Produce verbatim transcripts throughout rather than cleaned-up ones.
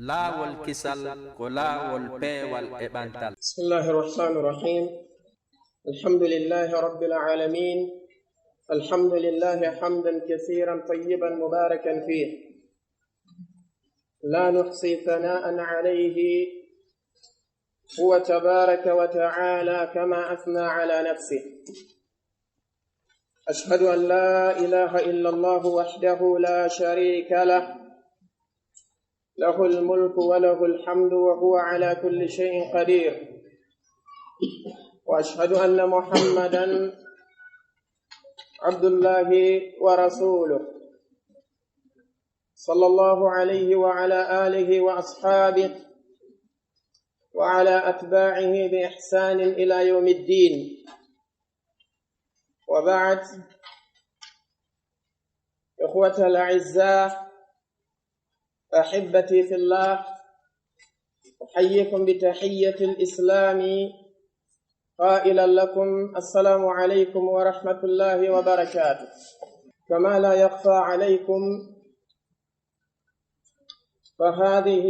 Laawol kisal ko laawol peewal e ɓantal. بسم الله الرحمن الرحيم. الحمد لله رب العالمين. الحمد لله حمدا كثيرا طيبا مباركا فيه. لا نحصي ثناء عليه هو تبارك وتعالى كما أثنى على نفسه. أشهد أن لا إله إلا الله وحده لا شريك له، له الملك وله الحمد وهو على كل شيء قدير. وأشهد أن محمدا عبد الله ورسوله، صلى الله عليه وعلى آله وأصحابه وعلى أتباعه بإحسان إلى يوم الدين. وبعد، إخوة الأعزاء، أحبتي في الله، أحييكم بتحية الإسلام قائلا لكم: السلام عليكم ورحمة الله وبركاته. كما لا يخفى عليكم، فهذه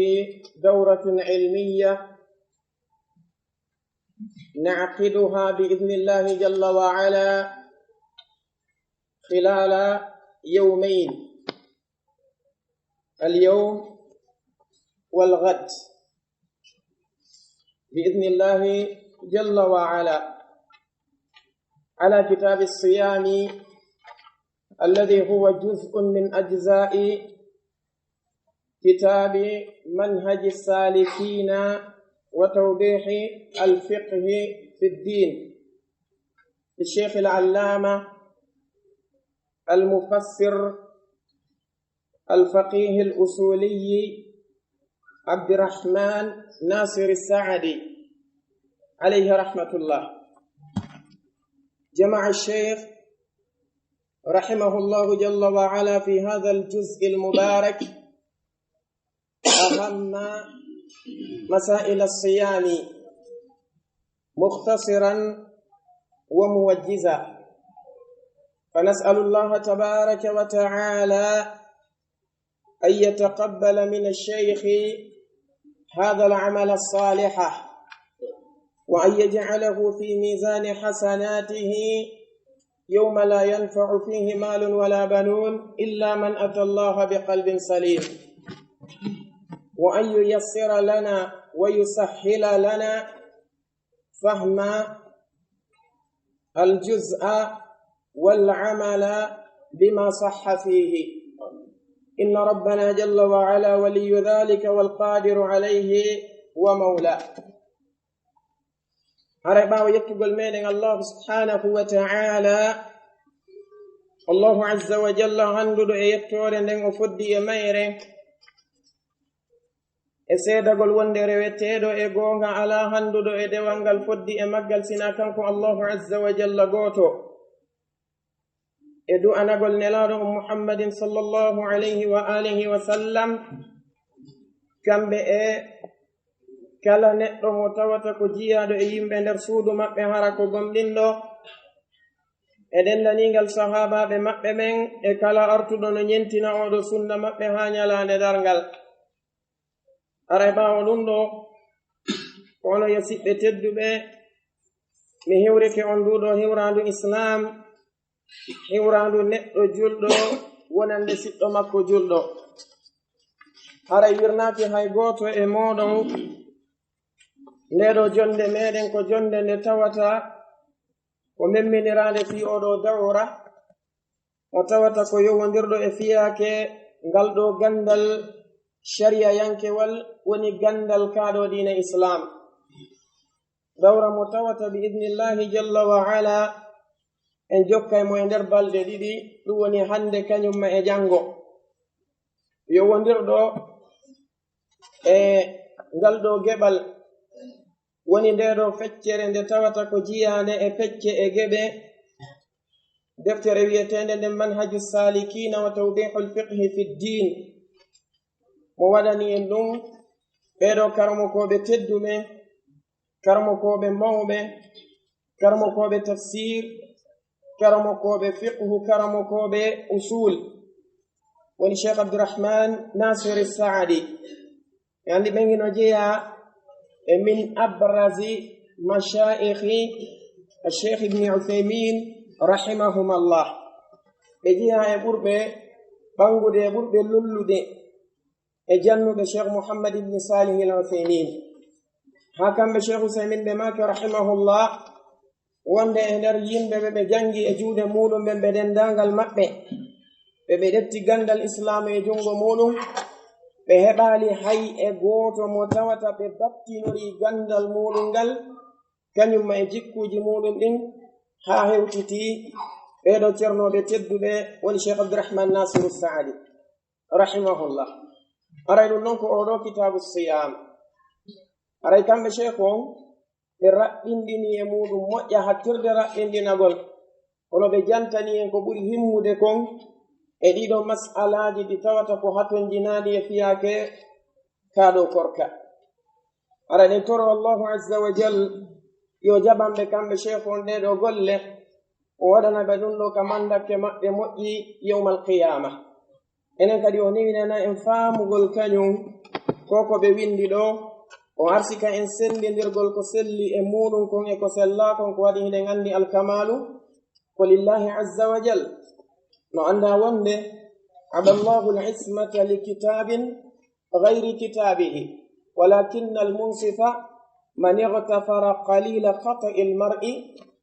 دورة علمية نعقدها بإذن الله جل وعلا خلال يومين، اليوم والغد، بإذن الله جل وعلا، على كتاب الصيام الذي هو جزء من أجزاء كتاب منهج السالكين وتوضيح الفقه في الدين للشيخ العلامة المفسر الفقيه الأصولي عبد الرحمن ناصر السعدي، عليه رحمة الله. جمع الشيخ رحمه الله جل وعلا في هذا الجزء المبارك أهم مسائل الصيام مختصرا وموجزا، فنسأل الله تبارك وتعالى أن يتقبل من الشيخ هذا العمل الصالح، وأن يجعله في ميزان حسناته يوم لا ينفع فيه مال ولا بنون إلا من أتى الله بقلب سليم، وأن ييسر لنا ويسهل لنا فهم الجزء والعمل بما صح فيه. إن ربنا جل وعلا ولي ذلك والقادر عليه ومولاه. Haray ɓaawo yettugol meɗen Allahu subhanahu wa ta'ala, Allahu azza wa jalla, handuɗo e yettoore nden, o foddi e mayre, e seedagol wonde reweteeɗo e goonga alaa, handuɗo e dewal ngal foddi e maggal, sinaa kanko Allahu azza wa jalla gooto, e du'anagol nelaaɗo on Muhammadin sallallahu alayhi wa alihi wa sallam, kamɓe e kala neɗɗo mo tawata ko jiyaaɗo e yimɓe nder suudu maɓɓe, hara ko gomɗinɗo, e denndaningal sahaabaaɓe maɓɓe ɓen, e kala artuɗo no ñentina ooɗo sunna maɓɓe haa ñalaande darngal. Haray ɓaawo ɗum ɗo, ko onon yo siɓɓe tedduɓe, mi hiwrike on nduu ɗoo hiwraandu Islaam, hiwraandu neɗɗo julɗo wonande siɗɗo makko julɗo. Haray wirnaaki hay gooto e mooɗon ndee ɗoo jonnde meɗen ko jonnde nde tawata ko memminiraande fii oo ɗoo dawra, mo tawata ko yowondirɗo e fiyaake ngal ɗoo ganndal shariyayankewal, woni ganndal kaa ɗoo diina Islaam. Dawra mo tawata bi idnillahi jalla wa ala en jokkay mo e nder balɗe ɗiɗi, ɗum woni hannde kañum ma e janngo. Yowondirɗo e ngal ɗoo geɓal woni ndee ɗoo feccere nde tawata ko jiyaande e pecce e geɓe deftere wiyeteende nden Manhaju Saalikiina wa Tawdihul Fiqhi fi Diin. Mo waɗani en ɗum ɓee ɗoo karamokooɓe tedduɓe, karamokooɓe mawɓe, karamokooɓe tafsiir, karamokooɓe fiqhu, karamokooɓe usuul, woni Cheikh Abdourahmane Nasir Saadi. Anndi ɓen hino jeyaa e min abrazi mashaayikhi Cheikh Ibn Uthaymin rahimahumallah. Ɓe jeyaa e ɓurɓe ɓanngude, e ɓurɓe lollude e jannuɓe Cheikh Muhammad Ibn Salih Al Uthaymin. Haa kamɓe Cheikh Uthaymin ɓe maaki rahimahullah, wonde e nder yimɓe ɓe ɓe janngi e juuɗe muuɗum ɓen, ɓe denndaangal maɓɓe, ɓe ɓe ƴetti ganndal Islaam e junngo muuɗum, ɓe heɓaali hay e gooto mo tawata ɓe battinori ganndal muuɗum ngal, kañum ma e jikkuuji muuɗum ɗin, haa hewtiti ɓee ɗoo ceernooɓe tedduɓe, woni Cheikh Abdourahmane Nassirou Saadi, rahimahullah. Aray ɗum ɗon ko oo ɗoo kitaabu siyaam. Aray kamɓe Cheikh on, ɓe raɓɓinɗini e muuɗum moƴƴa hattirde raɓɓinɗinagol, kono ɓe jantani en ko ɓuri himmude kon e ɗii ɗoo mas'alaaji ɗi tawata ko hatonjinaaɗi e fiyaake kaa ɗoo korka. Aray ɗen toro Allahu azza wa jal yo jaɓan ɓe kamɓe Cheikh on ɗee ɗoo golle, o waɗana ɓe ɗum ɗoo ka manndakke maɓɓe moƴƴi yawmal qiyaama. Enen kadi o newinana en faamugol kañum ko ko ɓe winndi ɗoo, o arsika en senndindirgol ko selli e muuɗum kon e ko sellaa kon, ko waɗi hiɗen anndi alkamaalu ko lillahi azza wa jal. No anndaa wonde, aballahu al-ismata li kitaabin gayri kitaabihi, walakinna al-munsifa man igtafara qalila khata'i al-mar'i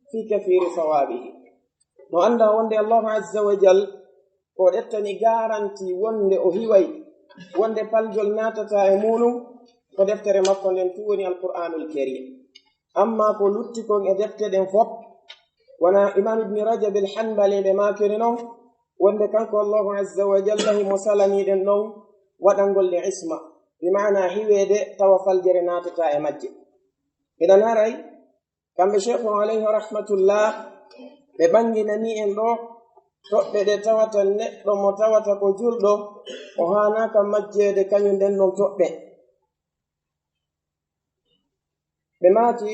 fi kathiri sawaabihi. No anndaa wonde Allahu azza wa jal ko ƴettani garanti wonde o hiway, wonde paljol naatata e muuɗum, ko deftere makko nden tun woni Alqur'aanul Kariim. Amma ko lutti kon e defte ɗen fof, wona Imaam Ibni Rajab al-Hanbali ɓe maakiri non, wonde kanko Allahu azza wa jalla himo salanii ɗen ɗon waɗangol ɗe isma, bi maana hiweede tawa faljere naatata e majje. Idan haray, kamɓe Cheikh on alayhi rahmatullah, ɓe ɓanginanii en ɗoo toɓɓe ɗe tawata neɗɗo mo tawata ko julɗo, o haanaaka majjeede kañum ɗen ɗon toɓɓe. Ɓe maaki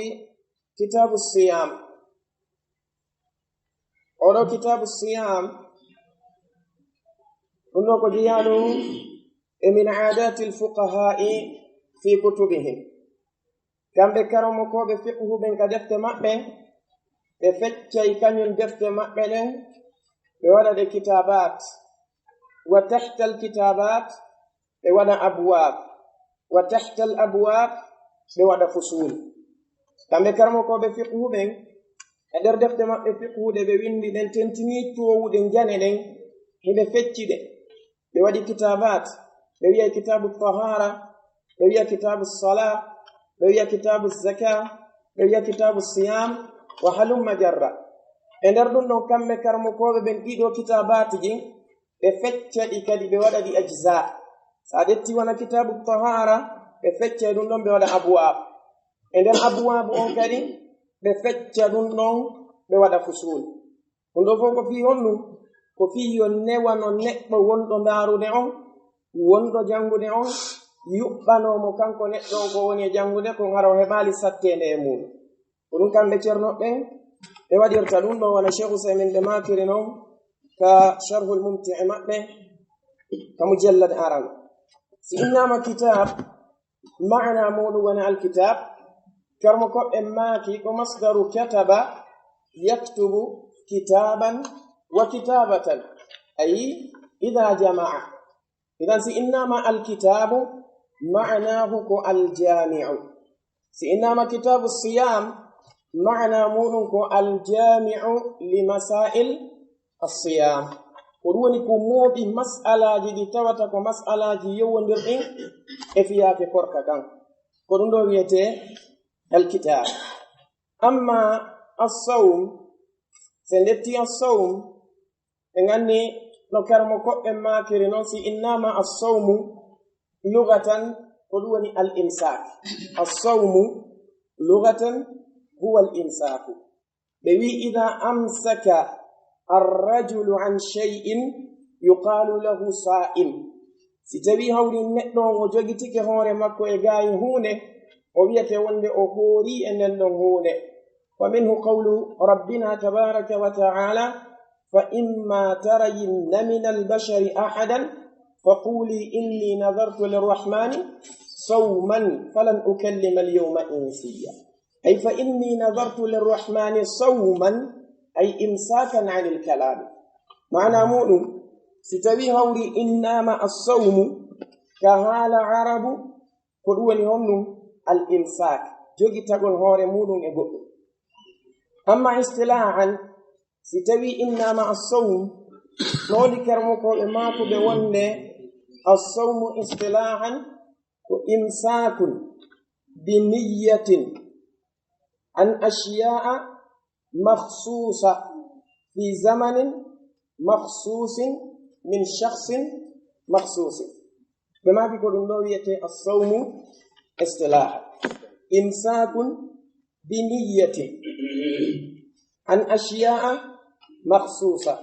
kitaabu siyaam. Oo ɗoo kitaabu siyaam, ɗum ɗoo ko jeyaaɗum e min aadaati al-fuqahaa'i fii kutubihim. Kamɓe karamokooɓe fiqhu ɓen ka defte maɓɓe, ɓe feccay kañum defte maɓɓe ɗen, ɓe waɗa ɗe kitaabaat. Wa tahtal kitaabaat, ɓe waɗa abwaab. Wa tahtal abwaab, ɓe waɗa fusuul. Kamɓe karamokooɓe fiqhu ɓen, e nder defte maɓɓe fiqhu ɗe ɓe winndi ɗen, tentinii toowuɗe njane ɗen, hiɓe fecci ɗe. Ɓe waɗi kitaabaat, ɓe wi'a kitaabu tahaara, ɓe wi'a kitaabu salaa, ɓe wi'a kitaabu zakaa, ɓe wi'a kitaabu siyaam, wa halumma jarra. E nder ɗum ɗon, kamɓe karamokooɓe ɓen ɗiɗo kitaabaat ji, ɓe fecca ɗi kadi, ɓe waɗa ɗi ajzaa. So a ƴetti wona kitaabu tahaara, ɓe fecca e ɗum ɗon, ɓe waɗa abwaab. E nder abwaabu on kadi, ɓe fecca ɗum ɗon, ɓe waɗa fusuul. Ɗum ɗoo fof ko fii honɗum? Ko fii yo newano neɗɗo wonɗo ndaarude on, wonɗo janngude on, yuɓɓanoo mo kanko neɗɗo on ko woni e janngude kon, hara o heɓaali satteende e muuɗum. Ko ɗum kamɓe ceernooɓe ɓen ɓe waɗirta ɗum ɗoo, wona Cheikh Usaymin ɓe maakiri non ka Sharhul Mumti' maɓɓe, ka mujallad aran. Si innaama kitaab, maana muuɗum woni alkitaab, karamokooɓe maaki ko masdaru kataba yaktubu kitaaban wa kitaabatan, ay idaa jama'a. Idan si innaama alkitaabu, maanaahu ko aljaami'u. Si innaama kitaabu siyaam, maana muuɗum ko aljaami'u li masaa'il assiyaam. Ko ɗum woni ko mooɓi mas'alaaji ɗi tawata ko mas'alaaji yowondirɗi e fiyaake korka kan. Ko ɗum ɗoo wiyetee alkitaab. Amma assawm, si en ƴetti assawm, en anndi no karamokooɓe maakiri non, si innaama assawmu lugatan, ko ɗum woni al imsaak. Assawmu lugatan huwa al imsaaku. Ɓe wi'i, idaa amsaka arrajulu an shay'in yuqaalu lahu saa'im. Si tawii hawri neɗɗo on o jogitike hoore makko e gaayi huunde, o wi'ete wonde o hoorii e nden ɗon huunde. Wa minhu qawlu rabbina tabaaraka wa ta'aala, fa imma tarayinna minal bashari ahadan فقولي إني نذرت للرحمن صوما فلن أكلم اليوم إنسيا. أي فإني نذرت للرحمن صوما، أي إمساكا عن الكلام. Maanaa muuɗum, si tawii hawri innaama assawmu ka haala Arabu, ko ɗum woni honɗum? Al imsaak, jogitagol hoore muuɗum e goɗɗum. Amma istilaahan, si tawii innaama assawm, ɗooni karmokooɓe maakuɓe wonde assawmu istilaahan ko imsaakun bi niyyatin an ashiyaa'a makhsuusa fi zamanin makhsuusin min shakhsin makhsuusin. Ɓe maaki ko ɗum ɗo wiyetee assawmu istilaahan. Imsaakun bi niyyatin an ashiyaa'a makhsuusa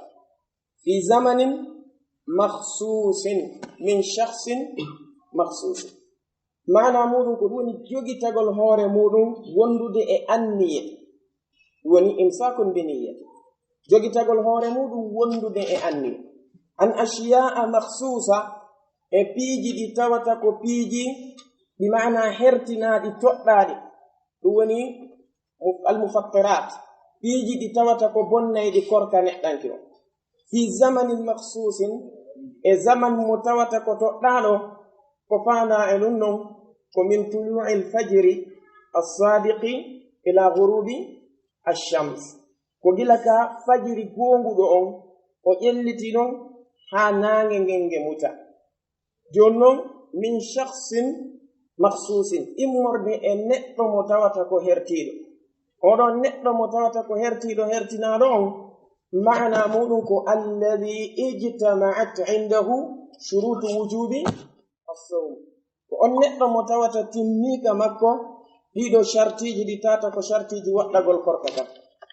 fi zamanin makhsuusin min shakhsin makhsuusin. Maanaa muuɗum ko ɗum woni jogitagol hoore muuɗum wondude e anniye. Ɗum woni imsaakun bi niyya. Jogitagol hoore muuɗum wondude e anniye. An ashiyaa'a makhsuusa, e piiji ɗi tawata ko piiji ɗi maanaa hertinaaɗi toɗɗaaɗi. Ɗum woni mu-, al mufattirat, piiji ɗi tawata ko bonnayɗi korka neɗɗanke o. Fi zamanin makhsuusin, e zaman mo tawata ko toɗɗaaɗo, ko faandaa e ɗum ɗon, ko min tuluu'il fajri as-saadiqi ila ghurubi ash-shams. Ko gila ka fajiri goonguɗo on, o ƴelliti ɗon haa naange ngen nge muta. Jooni non, min shakhsin makhsuusin, immorde e neɗɗo mo tawata ko hertiiɗo. Oɗon neɗɗo mo tawata ko hertiiɗo, hertinaaɗo on, maanaa muuɗum ko alladhi ijtama'at indahu shuruutu wujubi as-sawm. Ko on neɗɗo mo tawata timmii ka makko ɗiɗo shartiiji ɗi tawata ko shartiiji waɗɗagol korka kan.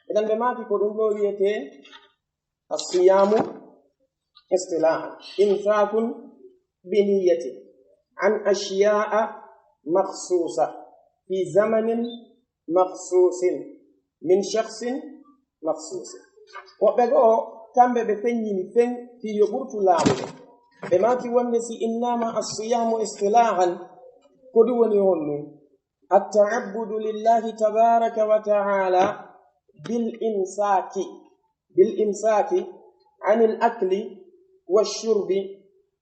Idan ɓe maaki ko ɗum ɗo wiyetee as-siyaamu istilaahan, imsaakun bi niyyatin an ashiyaa'a makhsuusa fi zamanin makhsuusin min shakhsin makhsuusin. Woɓɓe goo, kamɓe ɓe feññini feñ fii yo ɓurtu laaɓude. Ɓe maaki wonde si innaama as-siyaamu istilaahan, ko ɗum woni honɗum? At-ta'abbudu lillahi tabaaraka wa ta'aala bil imsaaki, bil imsaaki anil akli wash shurbi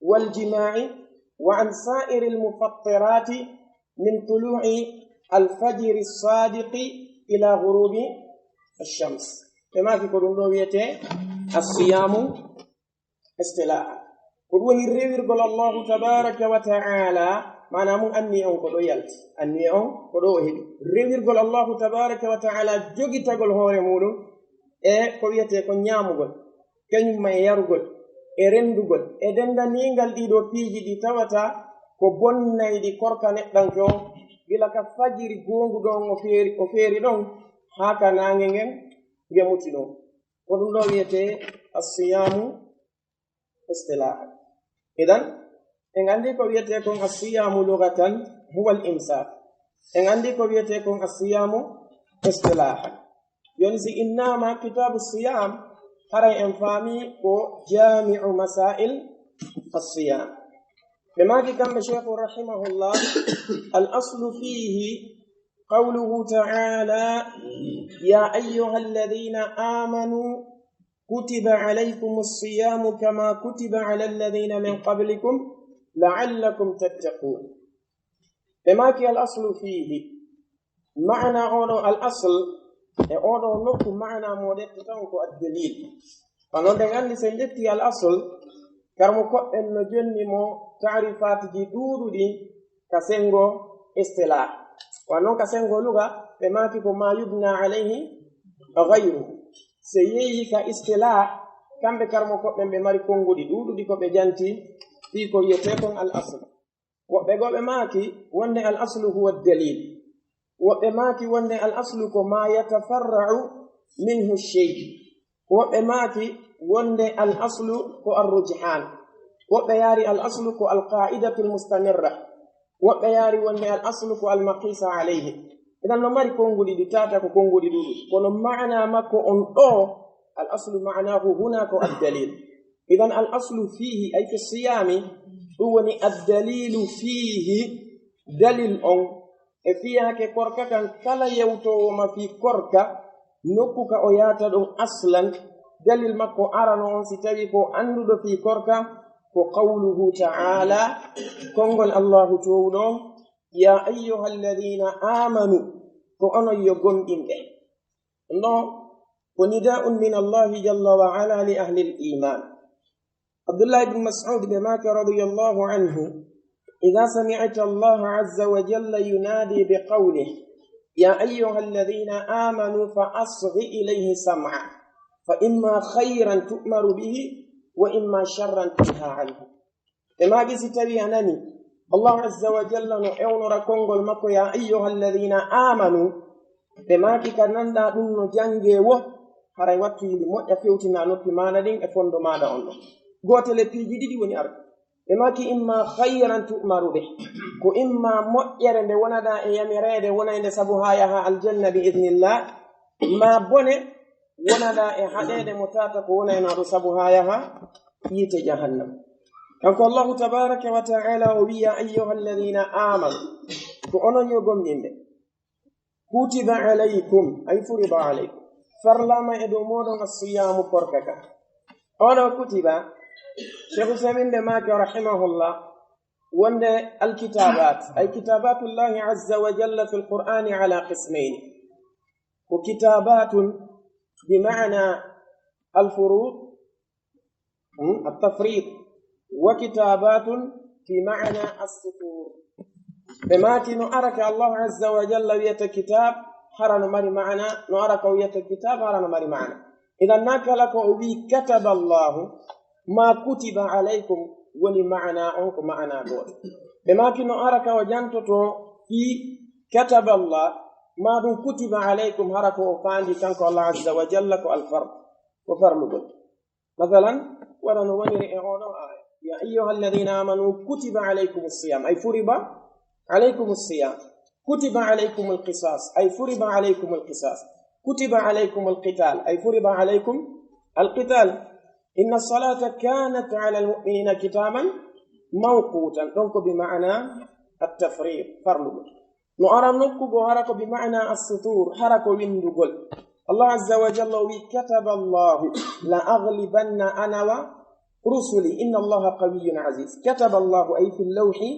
wal jimaa'i wa an saa'iril mufattiraati min tuluu'i al fajri saadiqi ila ghurubi ash-shams. Ɓe maaki ko ɗum ɗo wiyetee as-siyaamu istilaahan. Ko ɗum woni rewirgol Allahu tabaaraka wa ta'aala, maanaa mun anniye on ko ɗo yalti, anniye on ko ɗo o heɓi. Rewirgol Allahu tabaaraka wa ta'aala, jogitagol hoore muuɗum e ko wiyetee ko ñaamugol, kañum ma e yarugol, e renndugol, e denndaningal ɗiɗo piiji ɗi tawata ko bonnayɗi korka neɗɗanke on, gila ka fajiri goonguɗo on o feeri, o feeri ɗon, haa ka naange ngen nge muti ɗon. Ko ɗum ɗo wiyetee as-siyaamu istilaahan. Idan, en anndi ko wiyetee kon as-siyaamu lugatan huwa al-imsaak. En anndi ko wiyetee kon as-siyaamu istilaahan. Jooni si innaama kitaabu siyaam, haray en faami ko jaami'u masaa'il as-siyaam. Ɓe maaki kamɓe Sheikhu rahimahullah, al aslu fiihi qawluhu ta'aala, yaa ayyuhal ladhiina aamanuu kutiba alaykumus siyaamu kamaa kutiba alal ladhiina min qablikum la'allakum tattaquun. Ɓe maaki al aslu fiihi, maanaa oɗo al asl, e oɗo nokku maanaa mo ɗette taw ko ad-daliil. Kono nden anndi si en ƴetti al asl, karmo koɗɗen no jonni mo taarifaatiji ɗuuɗuɗi ka senngo istilaah. Wa non ka senngo luga, ɓe maaki ko maa yubna alayhi ghayruhu. Si yeeyi ka istilaah, kamɓe karmo koɗɗen ɓe mari konnguɗi ɗuuɗuɗi ko ɓe janti fii ko wiyetee kon al asl. Woɓɓe goo ɓe maaki wonde al aslu huwa dalil. Woɓɓe maaki wonde al aslu ko ma yatafarra'u minhu shay. Woɓɓe maaki wonde al aslu ko ar rujhan. Woɓɓe yaari al aslu ko al qa'idatul mustamirra. Woɓɓe yaari wonde al aslu ko al maqisa alayhi. Idan no mari konnguɗi ɗi tata ko konnguɗi ɗuɗi. Kono maana makko on ɗo, al aslu maanahu huna ko ad dalil. Idan al aslu fihi ay fi siyami Ɗum woni addaliilu fiihi, dalil on e fiyaake korka kan, kala yewtoowo ma fii korka, nokku ka o yaata ɗon aslan, dalil makko arano on, si tawi ko annduɗo fii korka, ko qawluhu ta'ala, konngol Allahu toowuɗo on, "Ya ayyuha alladhina amanu," ko onon yo gomɗinɓe. Ɗum ɗo ko nida'un min Allahi jalla wa ala li ahli al-iman. Abdullah ibn Mas'ud ɓe maaki radiyallahu anhu, "Idha sami'ta Allah azza wa jalla yunadi bi qawlihi, ya ayyuha alladhina amanu fa asghi ilayhi sam'a, fa imma khayran tu'maru bihi, wa imma sharran tunha anhu." Ɓe maaki si tawi a nani Allahu azza wa jalla no ewnora konngol makko, "Ya ayyuha alladhina amanu," ɓe maaki ka nanɗa ɗum no jannge wo, haray wattu yili moƴƴa fewtina noppi maaɗa ɗin e fondo maaɗa on ɗon. Gootel e piiji ɗiɗi woni arde. Ɓe maaki imma khayran tu'maru bih, ko imma moƴƴere nde wonaɗa e yamireede wonaynde sabu haa yaha aljanna bi idnillah, ma bone wonaɗa e haɗeede mo tata ko wonaynooɗo sabu haa yaha yiite jahannam. Kanko Allahu tabaraka wa ta'ala o wi'i, "Ya ayyuha alladhina amanu," ko onon yo gomɗinɓe. "Kutiba alaykum," ay furida alaykum. Farlama e dow moɗon as-siyamu, korka ka. Ono kutiba, Sheikh Uthaymin ɓe maaki rahimahullah, wonde alkitabat, ay kitabatullahi azza wa jalla fil Qur'ani ala qismayni. Ko kitabatun bi ma'na al-furud, hmm, at-tafrid, wa kitabatun fi ma'na as-sutur. Ɓe maaki no arake Allah azza wa jalla wiyata kitab, hara no mari ma'na, no araka wiyata kitab, hara no mari ma'na. Idan na kala ko o wi kataba Allahu, ma kutiba alaykum, woni ma'na on ko ma'na gooto. Ɓe maaki no araka o jantoto fi kataba Allah, ma ɗum kutiba alaykum, hara ko o faandi kanko Allah azza wa jalla ko al-fard, ko farlugol. Masalan, wano no woniri e oɗo aaya, "Ya ayyuha alladhina amanu kutiba alaykumus siyam," ay furiba alaykumus siyam. "Kutiba alaykumul qisas," ay furiba alaykumul qisas. "Kutiba alaykumul qital," ay furiba alaykum al qital. "Inna salata kanat ala al mu'minina kitaban mawqutan." Ɗon ko bi ma'ana at tafrid, farlugol. No ara nokku goo hara ko bi ma'na as-sutur, hara ko windugol. Allah azza wa jalla o wi, "Kataba Allahu la aghlibanna ana wa rusuli, inna Allaha qawiyyun aziz." Kataba Allahu ay fi al-lawhi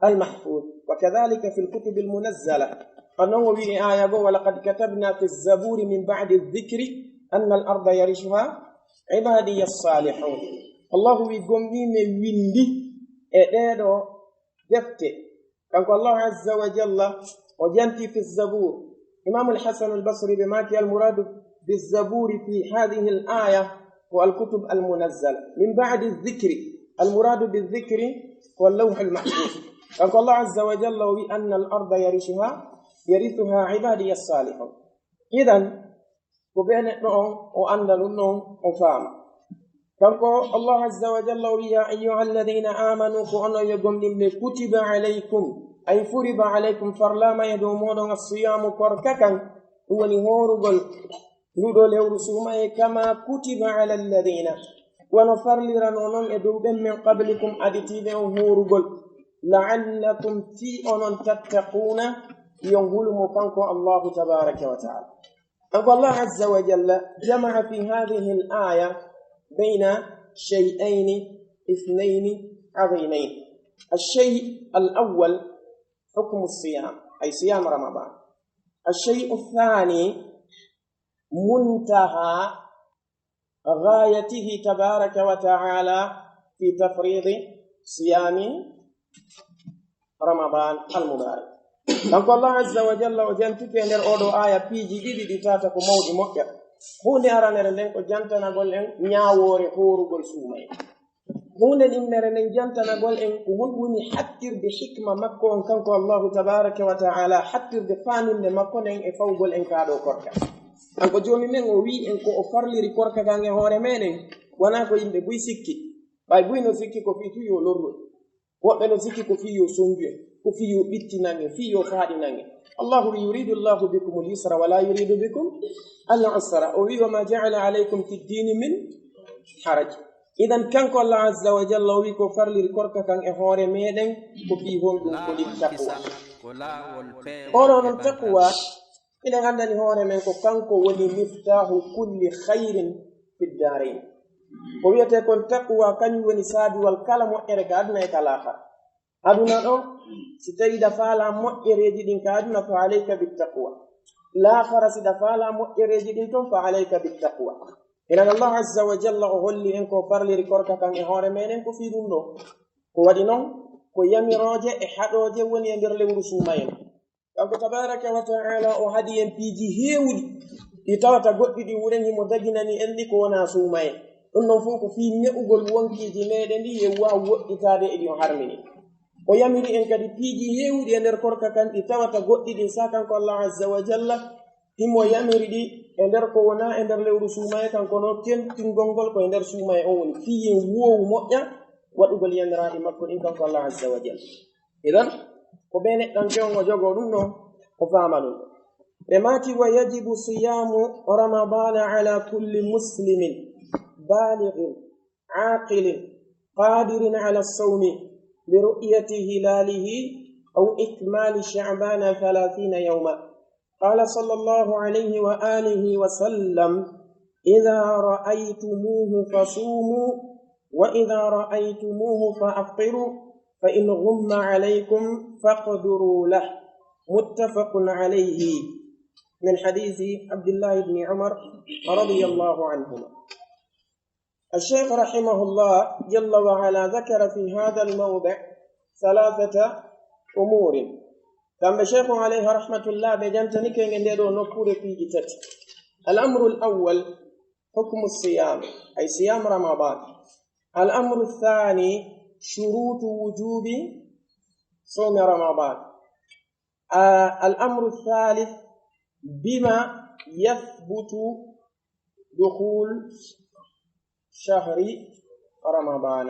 al-mahfuz. Wa kadhalika fi al-kutub al-munazzala. Anon o wi e aya goo, "Wa laqad katabna fi az-zaburi min ba'di adh-dhikri anna al-arda yarithuha ibadiya as-salihun." Allahu wi, "Gomɗii men windi e ɗee ɗoo defte." Kanko Allah azza wa jalla o janti fi zabur. Imam al-Hasan al-Basri ɓe maaki, "Al-muradu bi zaburi fi hadhihi al-aya ko al-kutub al-munazzala min ba'di dhikri." Al-muradu bi dhikri ko al-lawh al-mahfuz. Kanko Allah azza wa jalla o wi, "Anna al-arda yarithuha, yarithuha ibadiya as-salihun." Idan, ko ɓe neɗɗo on o annda ɗum ɗon, o faama. Kanko Allah azza wa jalla o wi, "Ya ayyuha alladhina amanu," ko onon yo gomɗinɓe, "kutiba alaykum," ay furiba alaykum, farlama e dow moɗon, "as-siyamu," korka kan, ɗum woni hoorugol ndu ɗo lewru suumaye, "kama kutiba ala alladhina," wano farlirano non e dow ɓen, "min qablikum," aditiiɓe on hoorugol, "la'allakum," fii onon, "tattaquna," yon hulumo kanko Allahu tabaraka wa ta'ala. Kanko Allah azza wa jalla jama'a fi hadhihi al-aya bayna shay'ayni ithnayni azimeyni. Ash-shay' al-awwal hukmu as-siyam, ay siyam Ramadan. Ash-shay' ath-thani muntaha ghayatihi tabaraka wa ta'ala fi tafridi siyami Ramadan al-mubarak. Kanko Allah azza wa jalla o jantike e nder oɗo aya piiji ɗiɗi ɗi tata ko mawɗi moƴƴa. Huunde aranere nden ko jantanagol en ñaawoore hoorugol suumaye. Huunde ɗimmere nden jantanagol en ko honɗum woni hattirde hikma makko on kanko Allahu tabaraka wa ta'ala, hattirde faaminde makko nden e fawgol en kaa ɗo korka. Kanko joomi men o wi en ko o farliri korka kan e hoore meɗen, wonaa ko yimɓe buy sikki. Ɓay buy no sikki ko fii tun yo lorru en. Woɓɓe no sikki ko fii yo sonju en, ko fii yo ɓittinan en, fii yo faaɗinan en. Allahu wi, "Yuridu Allahu bikumul yusra wa la yuridu bikum al usra." O wi, "Wa ma ja'ala alaykum fid dini min haraj." Idan kanko Allah azza wa jalla o wi ko farliri korka kan e hoore meɗen ko fii honɗum? Ko li taqwa. Oɗo non taqwa, miɗen anndani hoore men ko kanko woni miftahu kulli khayrin fi ddarain. Ko wiyetee kon taqwa kañum woni saabiwal kala moƴƴere ka aduna e ka laakara. Aduna ɗo, si tawi ɗa faala moƴƴereeji ɗin ka aduna, fa alayka bittaqwa. Laakara, si ɗa faala moƴƴereeji ɗin ton, fa alayka bittaqwa. Inan Allah azza wa jalla o holli en ko farliri korka kan e hoore meɗen ko fii ɗum ɗo. Ko waɗi non, ko yamirooje e haɗooje woni e nder lewru suumayee. Kanko tabaraka wa ta'ala o haɗi en piiji heewuɗi ɗi tawata goɗɗi ɗi wuren himo daginani en ɗi ko wonaa suumayee. Ɗum ɗon fof ko fii ne'ugol wonkiiji meɗen ɗi e waaw woɗɗitaade e ɗi o harmini. O yamiri en kadi piiji heewuɗi e nder korka kan ɗi tawata goɗɗi ɗin sa kanko Allah azza wa jalla himo yamiri ɗi e nder ko wonaa e nder lewru suumayee kan, kono tentingol ngol ko e nder suumayee on woni fii en woowu moƴƴa waɗugol yamiraaɗi makko ɗin kanko Allah azza wa jalla. Idan, ko ɓe neɗɗanke on o jogoo ɗum ɗo, o faama ɗum. Ɓe maaki, wa yajibu siyamu ramadana ala kulli muslimin balighin aqilin qadirin ala sawmi bi ru'yati hilalihi aw ikmali sha'bana thalathina yawma. قال صلى الله عليه وآله وسلم: إذا رأيتموه فصوموا، وإذا رأيتموه فأفطروا، فإن غم عليكم فاقدروا له. متفق عليه، من حديث عبد الله بن عمر رضي الله عنهما. الشيخ رحمه الله جل وعلا ذكر في هذا الموضع ثلاثة أمور. Kamɓe Sheikh on alayhi rahmatullah ɓe jantanike en e nde ɗo nokkuure piiji tati. الأمر الأول حكم الصيام، أي صيام رمضان. الأمر الثاني شروط وجوب صوم رمضان. آه، الأمر الثالث بما يثبت دخول شهر رمضان.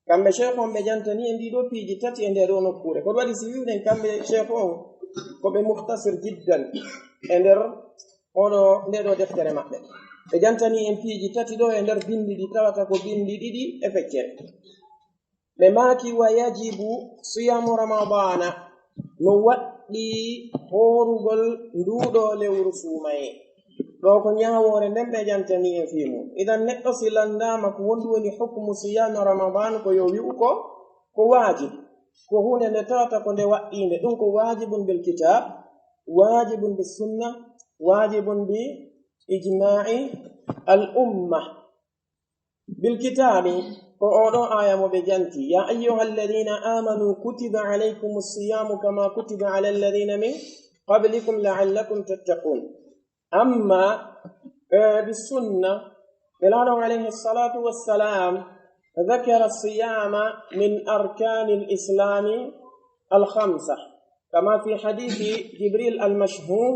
Kamɓe Sheikh on ɓe jantani en ɗiɗo piiji tati e nde ɗo nokkuure. Ko waɗi si wi'uɗen kamɓe Sheikh on ko ɓe mukhtasir jiddan e nder oɗo, nde ɗo deftere maɓɓe. Ɓe jantani en piiji tati ɗo e nder bindi ɗi tawata ko bindi ɗiɗi e feccere. Ɓe maaki, wa yajibu siyamu ramadana, no waɗɗi hoorugol nduuɗo lewru suumayee. Ɗo ko ñaawoore nden ɓe jantani en fii mum. Idan neɗɗo si lanndaama ko honɗum woni hukmu siyami ramadan, ko yo wi'u ko, ko waajib. Ko huunde nde tawata ko nde waɗɗiinde. Ɗum ko waajibun bil kitab, waajibun bis sunna, waajibun bi ijma'i al umma. Bil kitaabi, ko oɗo aaya mo ɓe janti, ya ayyuha alladhina amanu kutiba alaykumu siyamu kama kutiba ala alladhina min qablikum la'allakum tattaqun. Amma, eh, bis sunna, Nelaɗo alayhi salatu wassalam dhakara siyama min arkani al islami al khamsa. Kama fi hadithi Jibril al-mashhur,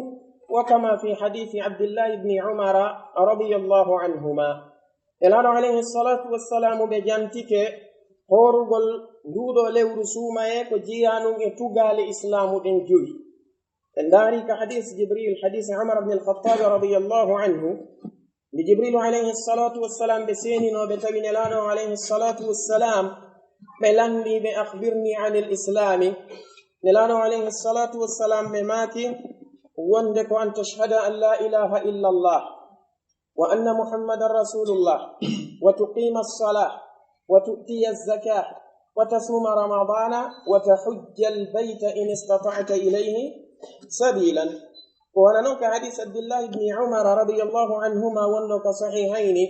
wa kama fi hadithi Abdullah ibn Umar radiyallahu anhuma. Nelaɗo alayhi salatu wassalamu ɓe jantike hoorugol nduuɗo lewru suumayee ko jeyanun e tugaale islaamu ɗen jowi. En ndaari ka hadis Jibril, hadis Umar ibn al-Khattab radiyallahu anhu, Nde Jibrilu alayhi salatu wassalam ɓe seeninoo, ɓe tawi Nelaaɗo alayhi salatu wassalam, ɓe lanndii ɓe, "Akhbirni anil islami." Nelaaɗo alayhi salatu wassalam ɓe maaki wonde ko an tashhada an la ilaha illa Allah, wa anna Muhammadan rasulullah, wa tuqima as-salah, wa tu'tiya az-zakah, wa tasuma ramadana, wa tahujja al-bayta in istata'ta ilayhi sabilan. Ko wona non ka hadis Abdullah ibn Umar radiyallahu anhuma wonno ka sahihayni,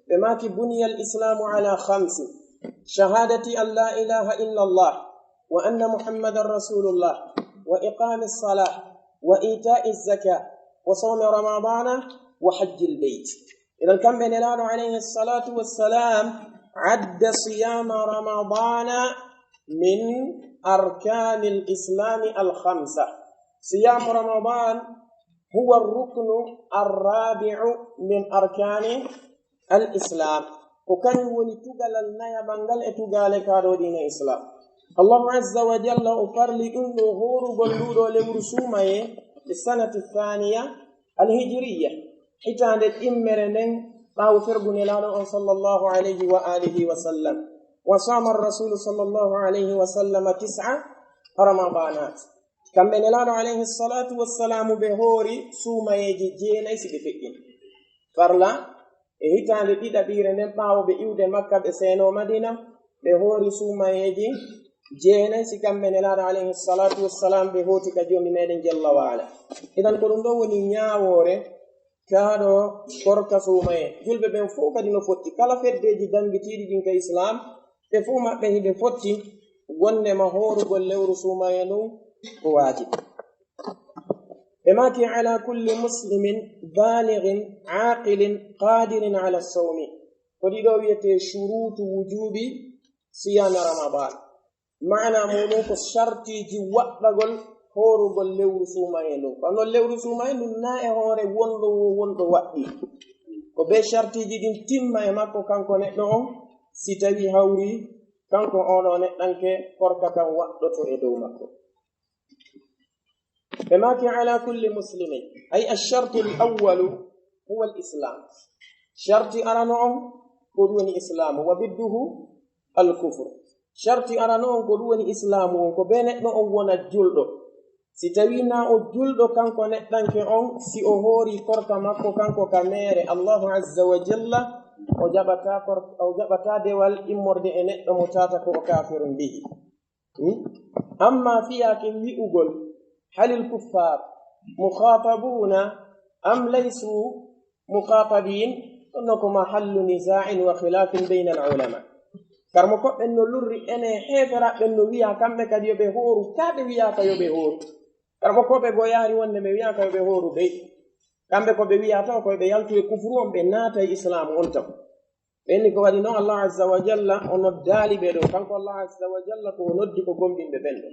ɓe maaki, "Buniya al-islamu ala khamsi, shahadati an la ilaha illa Allah, wa anna Muhammadan rasulullah, wa iqami as-salah, wa ita'i az-zakah, wa sawmi ramadana, wa hajji al-bayt." Idan kamɓe Nelaaɗo alayhi salatu wassalam adda siyama ramadana min arkani al-islami al-khamsa. Siyamu ramadan huwa ar-ruknu ar-rabi'u min arkani al-islam. Ko kañum woni tugalal nayaɓal ngal e tugaale ka ɗo diina islam. Allahu azza wa jalla o farli ɗum ɗo hoorugol nduɗo lewru suumayee e sanati thaniya al-hijriya, hitaande ɗimmere nden ɓaawo fergu Nelaaɗo on sallallahu alayhi wa alihi wa sallam. Wa sama rasulu sallallahu alayhi wa sallam tis'a ramadanat. Kamɓe Nelaaɗo alayhi salatu wassalamu ɓe hoori suumayeeji jeenay si ɓe feƴƴi. Farla e hitaande ɗiɗaɓiire nden ɓaawo ɓe iwde Makka ɓe seenoo Madina, ɓe hoori suumayeeji jeenay si kamɓe Nelaaɗo alayhi salatu wassalam ɓe hooti ka Joomi meɗen jalla wa ala. Idan ko ɗum ɗo woni ñaawoore kaaɗo korka suumaye. Julɓe ɓen fow kadi no fotti. Kala feddeeji danngitiiɗi ɗin ka Islam, ɓe fow maɓɓe hiɓe fotti wonndema hoorugol lewru suumaye ndun ko waajib. Ɓe maaki, "Ala kulli muslimin balighin aqilin qadirin ala sawmi." Ko ɗiɗo wiyetee shurutu wujubi siyami Ramadan. Maana muɗum ko sartiiji waɗɗagol hoorugol lewru suumaye ndun. Kono lewru suumaye ndun na e hoore wonɗo wo wonɗo waɗɗi. Ko ɓe sartiiji ɗin timma e makko kanko neɗɗo on, si tawi hawri kanko oɗo neɗɗanke korka kan waɗɗoto e dow makko. Ɓe maaki, "Ala kulli muslimin." Ay ashartu al awwalu huwa al islam. Sarti arano on ko ɗum woni islaamu. Wa bidduhu al kufr. Sarti arano on ko ɗum woni islaamu on, ko be neɗɗo on wona julɗo. Si tawi na o julɗo kanko neɗɗanke on, si o hoori korka makko kanko ka meere, Allahu azza wa jalla o jaɓata kor-, o jaɓata dewal immorde e neɗɗo mo tata ko o kafirun bihi. Hmm? Amma fiyaake wi'ugol, halil kuffar mukhatabuna am laysu mukhatabin, kono ko mahallu niza'in wa khilafin bayna al ulama. Karmo ko ɓen no lurri ene heefera ɓen no wiya kamɓe kadi yo ɓe hooru, ka ɓe wiyaaka yo ɓe hooru. Karmo ko ɓe go yaari wonde ɓe wiyaaka yo ɓe hooru dey. Kamɓe ko ɓe wiya taw ko ɓe yaltu e kufru on, ɓe naata e islaamu on taw. Ɓen ni ko waɗi noon Allah azza wa jalla o noddaali ɓe ɗo. Kanko Allah azza wa jalla ko o noddi ko gomɗinɓe ɓen ɗo.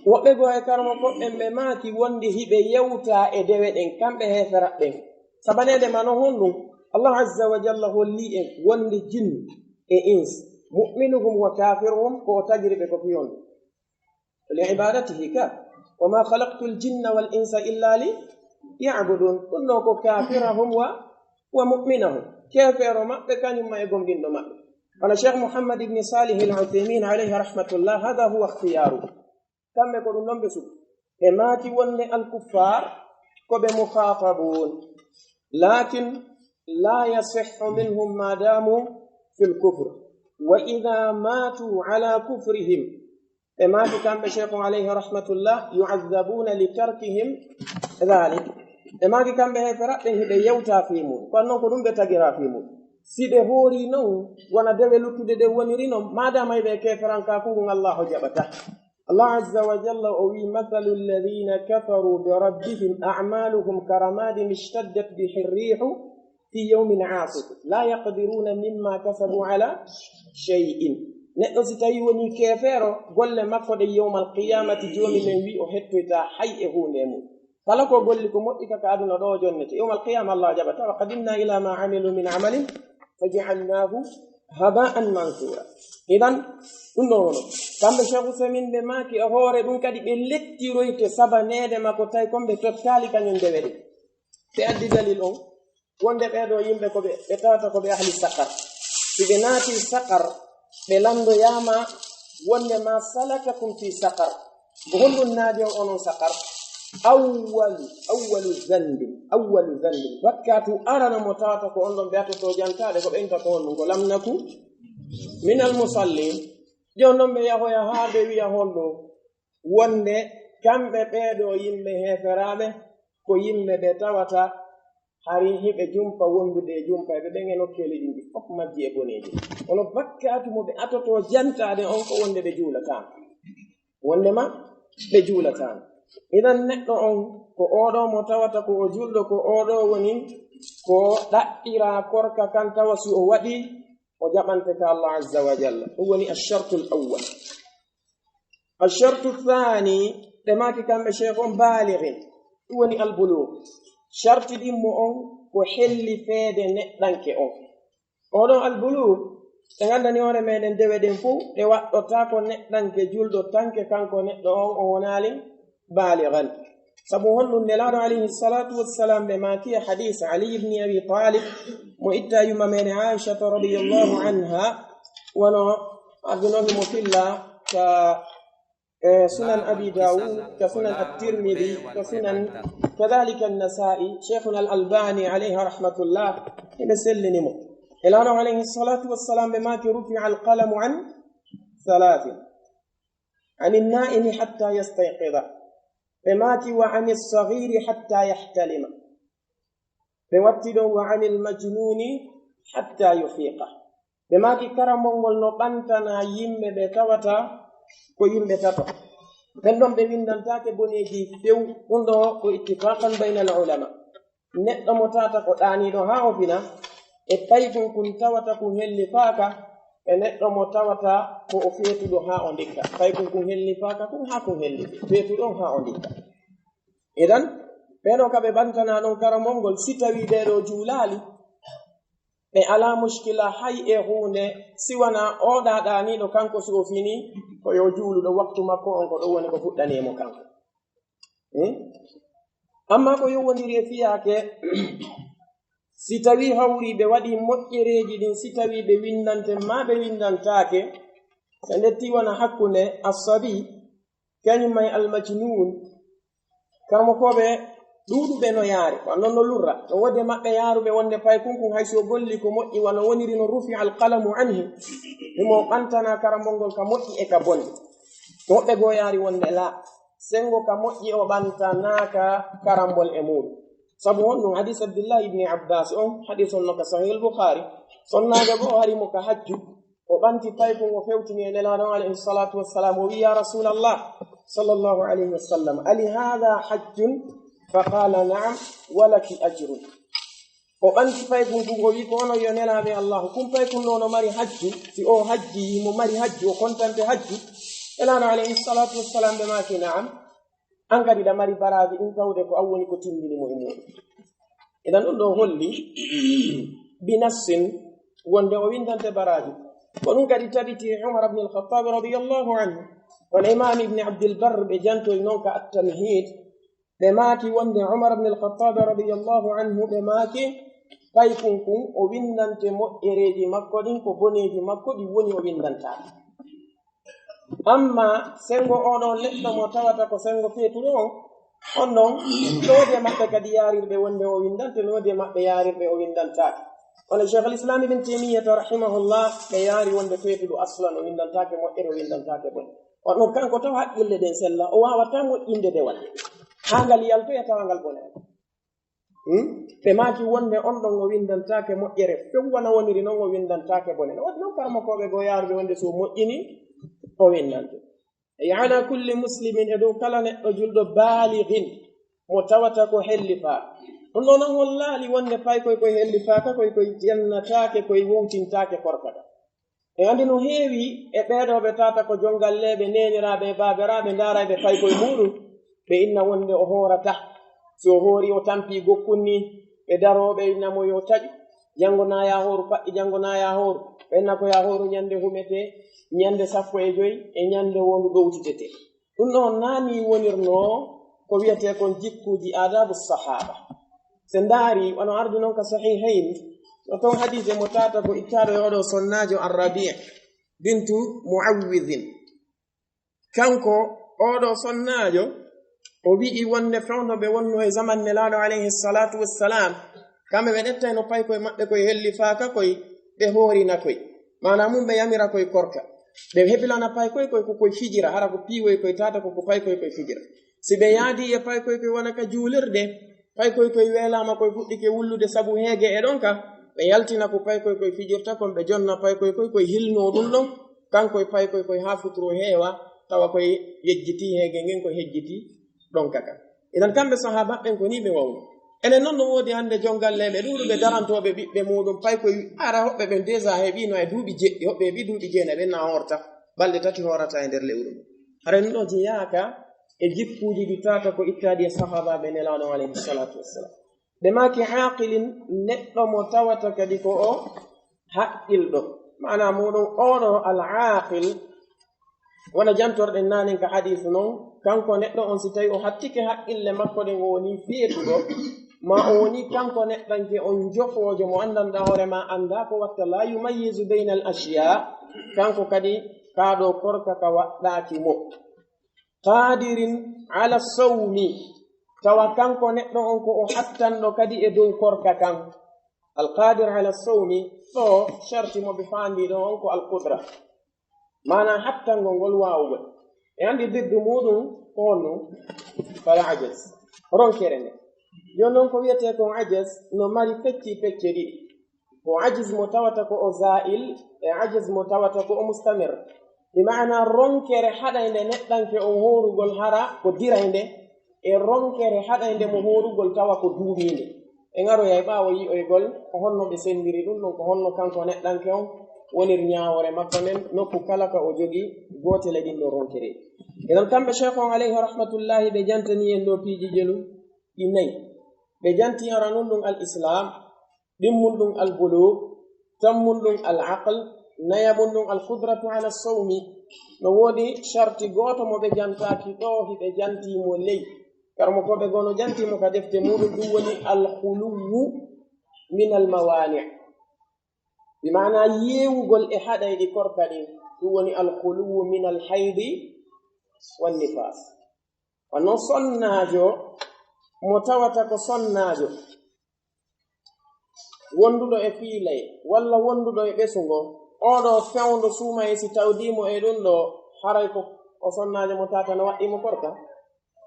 Woɓɓe goo e karmo ko ɓen ɓe maaki wonde hiɓe yewta e dewe ɗen, kamɓe heefera ɓen. Sabaneede ma no honɗum? Allah azza wa jalla holli en wonde jinn e ins, mu'minuhum wa kafiruhum, ko o tagiri ɓe ko fii honɗum? Li ibadatihi ka. Wa ma khalaqtul jinna wal insa illa li ya'budun. Ɗum ɗo ko kafirahum wa, wa mu'minahum. Kefeero maɓɓe kañum ma e gomɗinɗo maɓɓe. Wala Cheikh Muhammad ibn Salih al Uthaymin alayhi rahmatullah, hada huwa ikhtiyaru. Kamɓe ko ɗum ɗon ɓe suɓi. Ɓe maaki wonde al kuffar ko ɓe mukhatabun. Lakin la yasihhu minhum ma damu fil kufr. Wa idha matu ala kufrihim. Ɓe maaki kamɓe Cheikh on alayhi rahmatullah, yu'adhabuna li tarkihim dhalik. Ɓe maaki kamɓe heefera ɓen hiɓe yewta fii mum. Kono noon ko ɗum ɓe tagira fii mum. Si ɓe hoori noon, wona dewe luttude ɗe woniri noon, maadama hiɓe keeferankaaku ngun Allahu jaɓata. Allah azza wa jalla o wi, "Mathalu alladhina kafaru bi rabbihim a'maluhum karamadin ishtaddat bihi ar-rihu fi yawmin asif, la yaqdiruna mimma kasabu ala shay'in." Neɗɗo si tawi woni keefeero, golle makko ɗe yawmal qiyamati, Joomi men wi o hettoyta hay e huunde e mum. Kala ko golli ko moƴƴi ka, ka aduna ɗo o jonnete. Yawmal qiyama Allah jaɓata, "Wa qadimna ila ma amilu min amalin faja'alnahu haba'an mansura." Idan, ɗum ɗo wono. Kamɓe Cheikh Ousaimin ɓe maaki e hoore ɗum kadi ɓe lettiroyte sabaneede makko tawi kon ɓe tottaali kañum dewe ɗe. Ɓe addi dalil on. Wonde ɓee ɗoo yimɓe ko ɓe, ɓe tawata ko ɓe ahli saqar. Si ɓe naati saqar, ɓe lanndoyaama wonde ma salakakum fi saqar. Ko honɗum naadi on onon saqar? Awwalu, awwalu zanbin, awwalu zanbin. Bakkaatu arano mo tawata ko on ɗon ɓe atoto jantaade ko ɓen ka ko honɗum? Ko lam naku minal musallin. Jooni noon ɓe yahoya haa ɓe wiya honɗum? Wonde kamɓe ɓee ɗoo yimɓe heeferaaɓe ko yimɓe ɓe tawata hari hiɓe jumpa wondude e jumpayɓe ɓen e nokkeeli ɗin ɗi fof majji e boneeji. Kono bakkaatu mo ɓe atotoo jantaade on ko wonde ɓe juulataano. Wonde ma ɓe juulataano. Idan neɗɗo on ko oo ɗoo mo tawata ko o juulɗo, ko oo ɗoo woni ko ɗaɓɓiraa korka kan tawa si o waɗii o jaɓante ka Allah azza wa jalla. Ɗum woni ashartul awwal. Ashartu thani, ɓe maaki kamɓe Cheikh on balighin, ɗum woni albulugh. Sharti ɗimmo on ko helli feede neɗɗanke on. Oɗon albulugh, ɓe nganndani hoore meɗen dewe ɗen fof, ɗe waɗɗotaako neɗɗanke julɗo tanke kanko neɗɗo on o wonaali balighan. Sabu honɗum? Nelaaɗo alayhi salatu wassalam ɓe maaki e hadis Ali ibni Abi Talib, mo itta yumma meɗen Aishata radiyallahu anha, wano ardunoomi mo filla ka, eh, Sunan Abi Dawud, ka Sunan At-Tirmidhi, ka Sunan, kadhalika An-Nasa'i, Sheikhuna Al-Albani alayhi rahmatullah, ɓe sellini mo. Nelaaɗo alayhi salatu wassalam ɓe maaki, "Rufi'a al-qalamu an thalathin, ani na'imi hatta yastayqidha." Ɓe maaki, "Wa ani saghiri hatta yahtalima." Ɓe watti ɗon, "Wa anil majnuni hatta yufiqa." Ɓe maaki, karamol ngol no ɓantana yimɓe ɓe tawata ko yimɓe tato. Ɓen ɗon ɓe windantaake boneeji few. Ɗum ɗo ko ittifaqan baynal ulama. Neɗɗo mo tawata ko ɗaaniiɗo haa o fina, e paykun kun tawata kun hellifaaka, e neɗɗo mo tawata ko o feetuɗo haa o ndikka. Paykun kun hellifaaka kun haa kun hellifi, feetuɗo on haa o ndikka. Idan, ɓee ɗoo ka ɓe ɓantana ɗon karamol ngol, si tawii ɓee ɗoo juulaali, ɓe alaa mushkila hay e huunde, si wanaa oo ɗaaniiɗo kanko, si o finii, ko yo juuluɗo waktu makko on, ko ɗum woni ko fuɗɗanii mo kanko. Hmm? Amma ko yowondiri e fiyaake, si tawii hawri ɓe waɗi moƴƴereeji ɗin, si tawii ɓe windante maa ɓe windantaake, ɓe ndetti wona hakkunde assabi, kañum e almajnuun, karamokooɓe ɗuuɗuɓe no yaari, ko non no lurra. No woodi e maɓɓe yaaruɓe wonde paykun kun hay si o golli ko moƴƴi, wano woniri no rufi alqalamu anhu, himo ɓantana karambol ngol ka moƴƴi e ka bonɗi. Ko woɓɓe goo yaari wonde laa, senngo ka moƴƴi o ɓantanaaka karambol e muuɗum. Sabu honɗum? Hadis Abdullah ibni Abbas on, hadis on no ka Sahih al-Bukhari. Sonnaajo goo hari mo ka hajju, o ɓanti paykun o fewtini e Nelaaɗo on alayhi salatu wassalam, o wi'i, "Ya Rasulallah, sallallahu alayhi wa sallam, ali hadha hajjun?" Fa qala, "Na'am, wa laki ajrun." O ɓanti paykun kun, o wi'i, "Ko onon yo Nelaaɓe Allah, kun paykun ɗoo no mari hajju? Si o hajji, mo mari hajju, o kontante hajju?" Nelaaɗo alayhi salatu wassalam ɓe maaki, "Na'am." An kadi ɗa mari baraaji ɗin tawde ko an woni ko tindini mo e muuɗum. Idan ɗum ɗoo holli bi nassin wonde o windante baraaji. Ko ɗum kadi tabiti e Umar ibn al-Khattab radiyallahu anhu. Wano Imam Ibn Abdul Barr ɓe jantoyi non ka At-Tamhid, ɓe maaki wonde Umar ibn al-Khattab radiyallahu anhu, ɓe maaki paykun kun o windante moƴƴereeji makko ɗin, ko boneeji makko ɗin woni o windantaake. Amma senngo oo ɗoo neɗɗo mo tawata ko senngo feetuɗo on, on ɗon, no woodi e maɓɓe kadi yaarirɓe wonde o windante, no woodi e maɓɓe yaarirɓe o windantaake. Kono Cheikhul Islam Ibn Taymiyyata rahimahullah, ɓe yaari wonde feetuɗo aslan o windantaake moƴƴere, o windantaake bone. On ɗon kanko taw haqqille ɗen sella, o waawataa moƴƴinde dewal haa ngal yaltoya tawa ngal bonaani. Hmm? Ɓe maaki wonde on ɗon o windantaake moƴƴere few, wano woniri non o windantaake bone. No waɗi non karamokooɓe goo yaaruɓe wonde si o moƴƴini, o windante. E ala kulli muslimin, e dow kala neɗɗo julɗo baalighin, mo tawata ko hellifaa. Ɗum ɗoo non hollaali wonde paykoy koy hellifaaka koy, koy jennataake koy, wowtintaake korka ka. En anndi no heewi e ɓee ɗoo ɓe tawata ko jonngalleeɓe, neeniraaɓe e baabiraaɓe, ndaarayɓe paykoy muuɗum, ɓe inna wonde o hoorataa. Si o hoorii, o tampii gokkun nii, ɓe daroo, ɓe inna mo yo taƴu. Janngo naa yaa hooru, faɗɗi janngo naa yaa hooru. Ɓe inna ko yaa hooru ñande humetee, ñande sappo e joy, e ñande wondu ɗowtitetee. Ɗum ɗoo naa nii wonirnoo ko wiyetee kon jikkuuji aadaabu sahaaba. Si en ndaari, wano ardi non ka Sahihayn, no ton hadiise mo tawata ko ittaaɗo e oo ɗoo sonnaajo Arrabi' bintu Mu'awwidhin. Kanko oo ɗoo sonnaajo, o wi'i wonde fewndo ɓe wonnoo e zaman Nelaaɗo alayhi salaatu wassalam, kamɓe ɓe ƴettayno paykoy maɓɓe koy hellifaaka koy, ɓe hoorina koy. Maanaa mun ɓe yamira koy korka. Ɓe hebilana paykoy koy ko koy fijira, hara ko piiwoy koy tawata ko ko paykoy koy fijira. Si ɓe yaadii e paykoy koy wona ka juulirde, paykoy koy weelaama koy fuɗɗike wullude sabu heege e ɗon ka, ɓe yaltina ko paykoy koy fijirta kon, ɓe jonna paykoy koy koy hilnoo ɗum ɗon, kanko e paykoy koy haa futuro heewa, tawa koy yejjitii heege ngen, koy hejjitii ɗon ka kan. Idan kamɓe sahaabaaɓe ɓen ko nii ɓe wawno. Enen non no woodi hannde jonngalleeɓe ɗuuɗuɓe darantooɓe ɓiɓɓe muuɗum, paykoy ara hoɓɓe ɓen déjà heɓiino e duuɓi jeɗɗi, hoɓɓe heɓi duuɓi jeenayi, ɓen na hoorta balɗe tati hoorata e nder lewru ndun. Haray ɗum ɗoo jeyaaka e jikkuuji ɗi tawata ko ittaaɗi e sahaabaaɓe Nelaaɗo alayhi salaatu wassalam. Ɓe maaki aaqilin, neɗɗo mo tawata kadi ko o haqqilɗo. Maanaa muuɗum, oo ɗoo al aaqil, Wona jantorɗen naanen ka hadiisu non, kanko neɗɗo on, si tawi o hattike haqqille makko ɗen, o woni feetuɗo, ma o woni kanko neɗɗanke on jofoojo mo anndanɗaa hoore ma, anndaa ko watta, la yumayyizu baynal ashyaa, kanko kadi kaa ɗoo korka ka waɗɗaaki mo. Qaadirin ala sawmi, tawa kanko neɗɗo on ko o hattanɗo kadi e dow korka kan. Al qaadir ala sawmi, ɗoo sharti mo ɓe faandi ɗoo on ko al qudra. Maanaa hattangol ngol, waawugol. E anndi diddu muuɗum ko honno? Fal ajaz. Ronkere nde. Jooni non ko wiyetee kon ajaz no mari pecci pecce ɗiɗi. Ko ajaz mo tawata ko o zaa'il, e ajaz mo tawata ko o mustamir. Bi maanaa ronkere haɗaynde neɗɗanke on hoorugol hara ko diraynde, e ronkere haɗaynde mo hoorugol tawa ko duumiinde. En aroyay ɓaawo yi'oygol ko honno ɓe senndiri ɗum ɗon, ko honno kanko neɗɗanke on woniri ñaawoore makko nden, nokku kala ka o jogii gootel e ɗin ɗon ronkereeji. Idan kamɓe Sheikh on alayhi rahmatullahi ɓe jantanii en ɗoo piiji jelu ɗi nayi. Ɓe janti aranun ɗum al islam, ɗimmun ɗum al bulug, tammun ɗum al aql, nayaɓun ɗum al qudratu ala sawmi. No woodi sharti gooto mo ɓe jantaaki ɗoo, hiɓe janti mo ley. Karamokooɓe goo no janti mo ka defte muuɗum, ɗum woni al khuluwu min al mawani. Bi maanaa yeewugol e haɗayɗi korka ɗin, ɗum woni al khuluwu min al haydi wan nifas. Wano sonnaajo mo tawata ko sonnaajo wonduɗo e fiilay, walla wonduɗo e ɓesungo, oo ɗoo fewndo suumaye si tawdii mo e ɗum ɗoo, haray ko o sonnaajo mo tata no waɗɗii mo korka?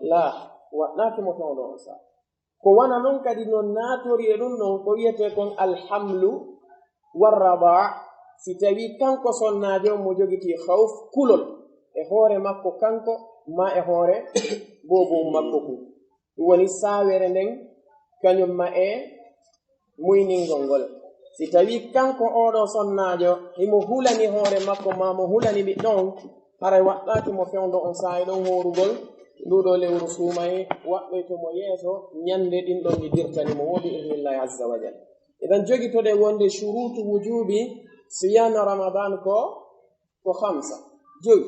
Laa, waɗɗaaki mo fewndo on saa. Ko wona non kadi no naatori e ɗum ɗon ko wiyetee kon alhamlu warradaa, si tawii kanko sonnaajo on mo jogitii khawf, kulol, e hoore makko kanko, maa e hoore boobo makko kun. Ɗum woni saawere nden, kañum ma e muyningol ngol. Si tawii kanko oo ɗoo sonnaajo, himo hulani hoore makko, maa mo hulani ɓiɗɗo on, haray waɗɗaaki mo fewndo on saa'i ɗon hoorugol nduu ɗoo lewru suumaye, waɗɗoyto mo yeeso ñannde ɗin ɗon ɗi dirtani mo, wo bi idnillahi azza wa jalla. Idan jogitoɗen wonde shuruutu wujuubi siyaama Ramadan ko, ko khamsa, jowi.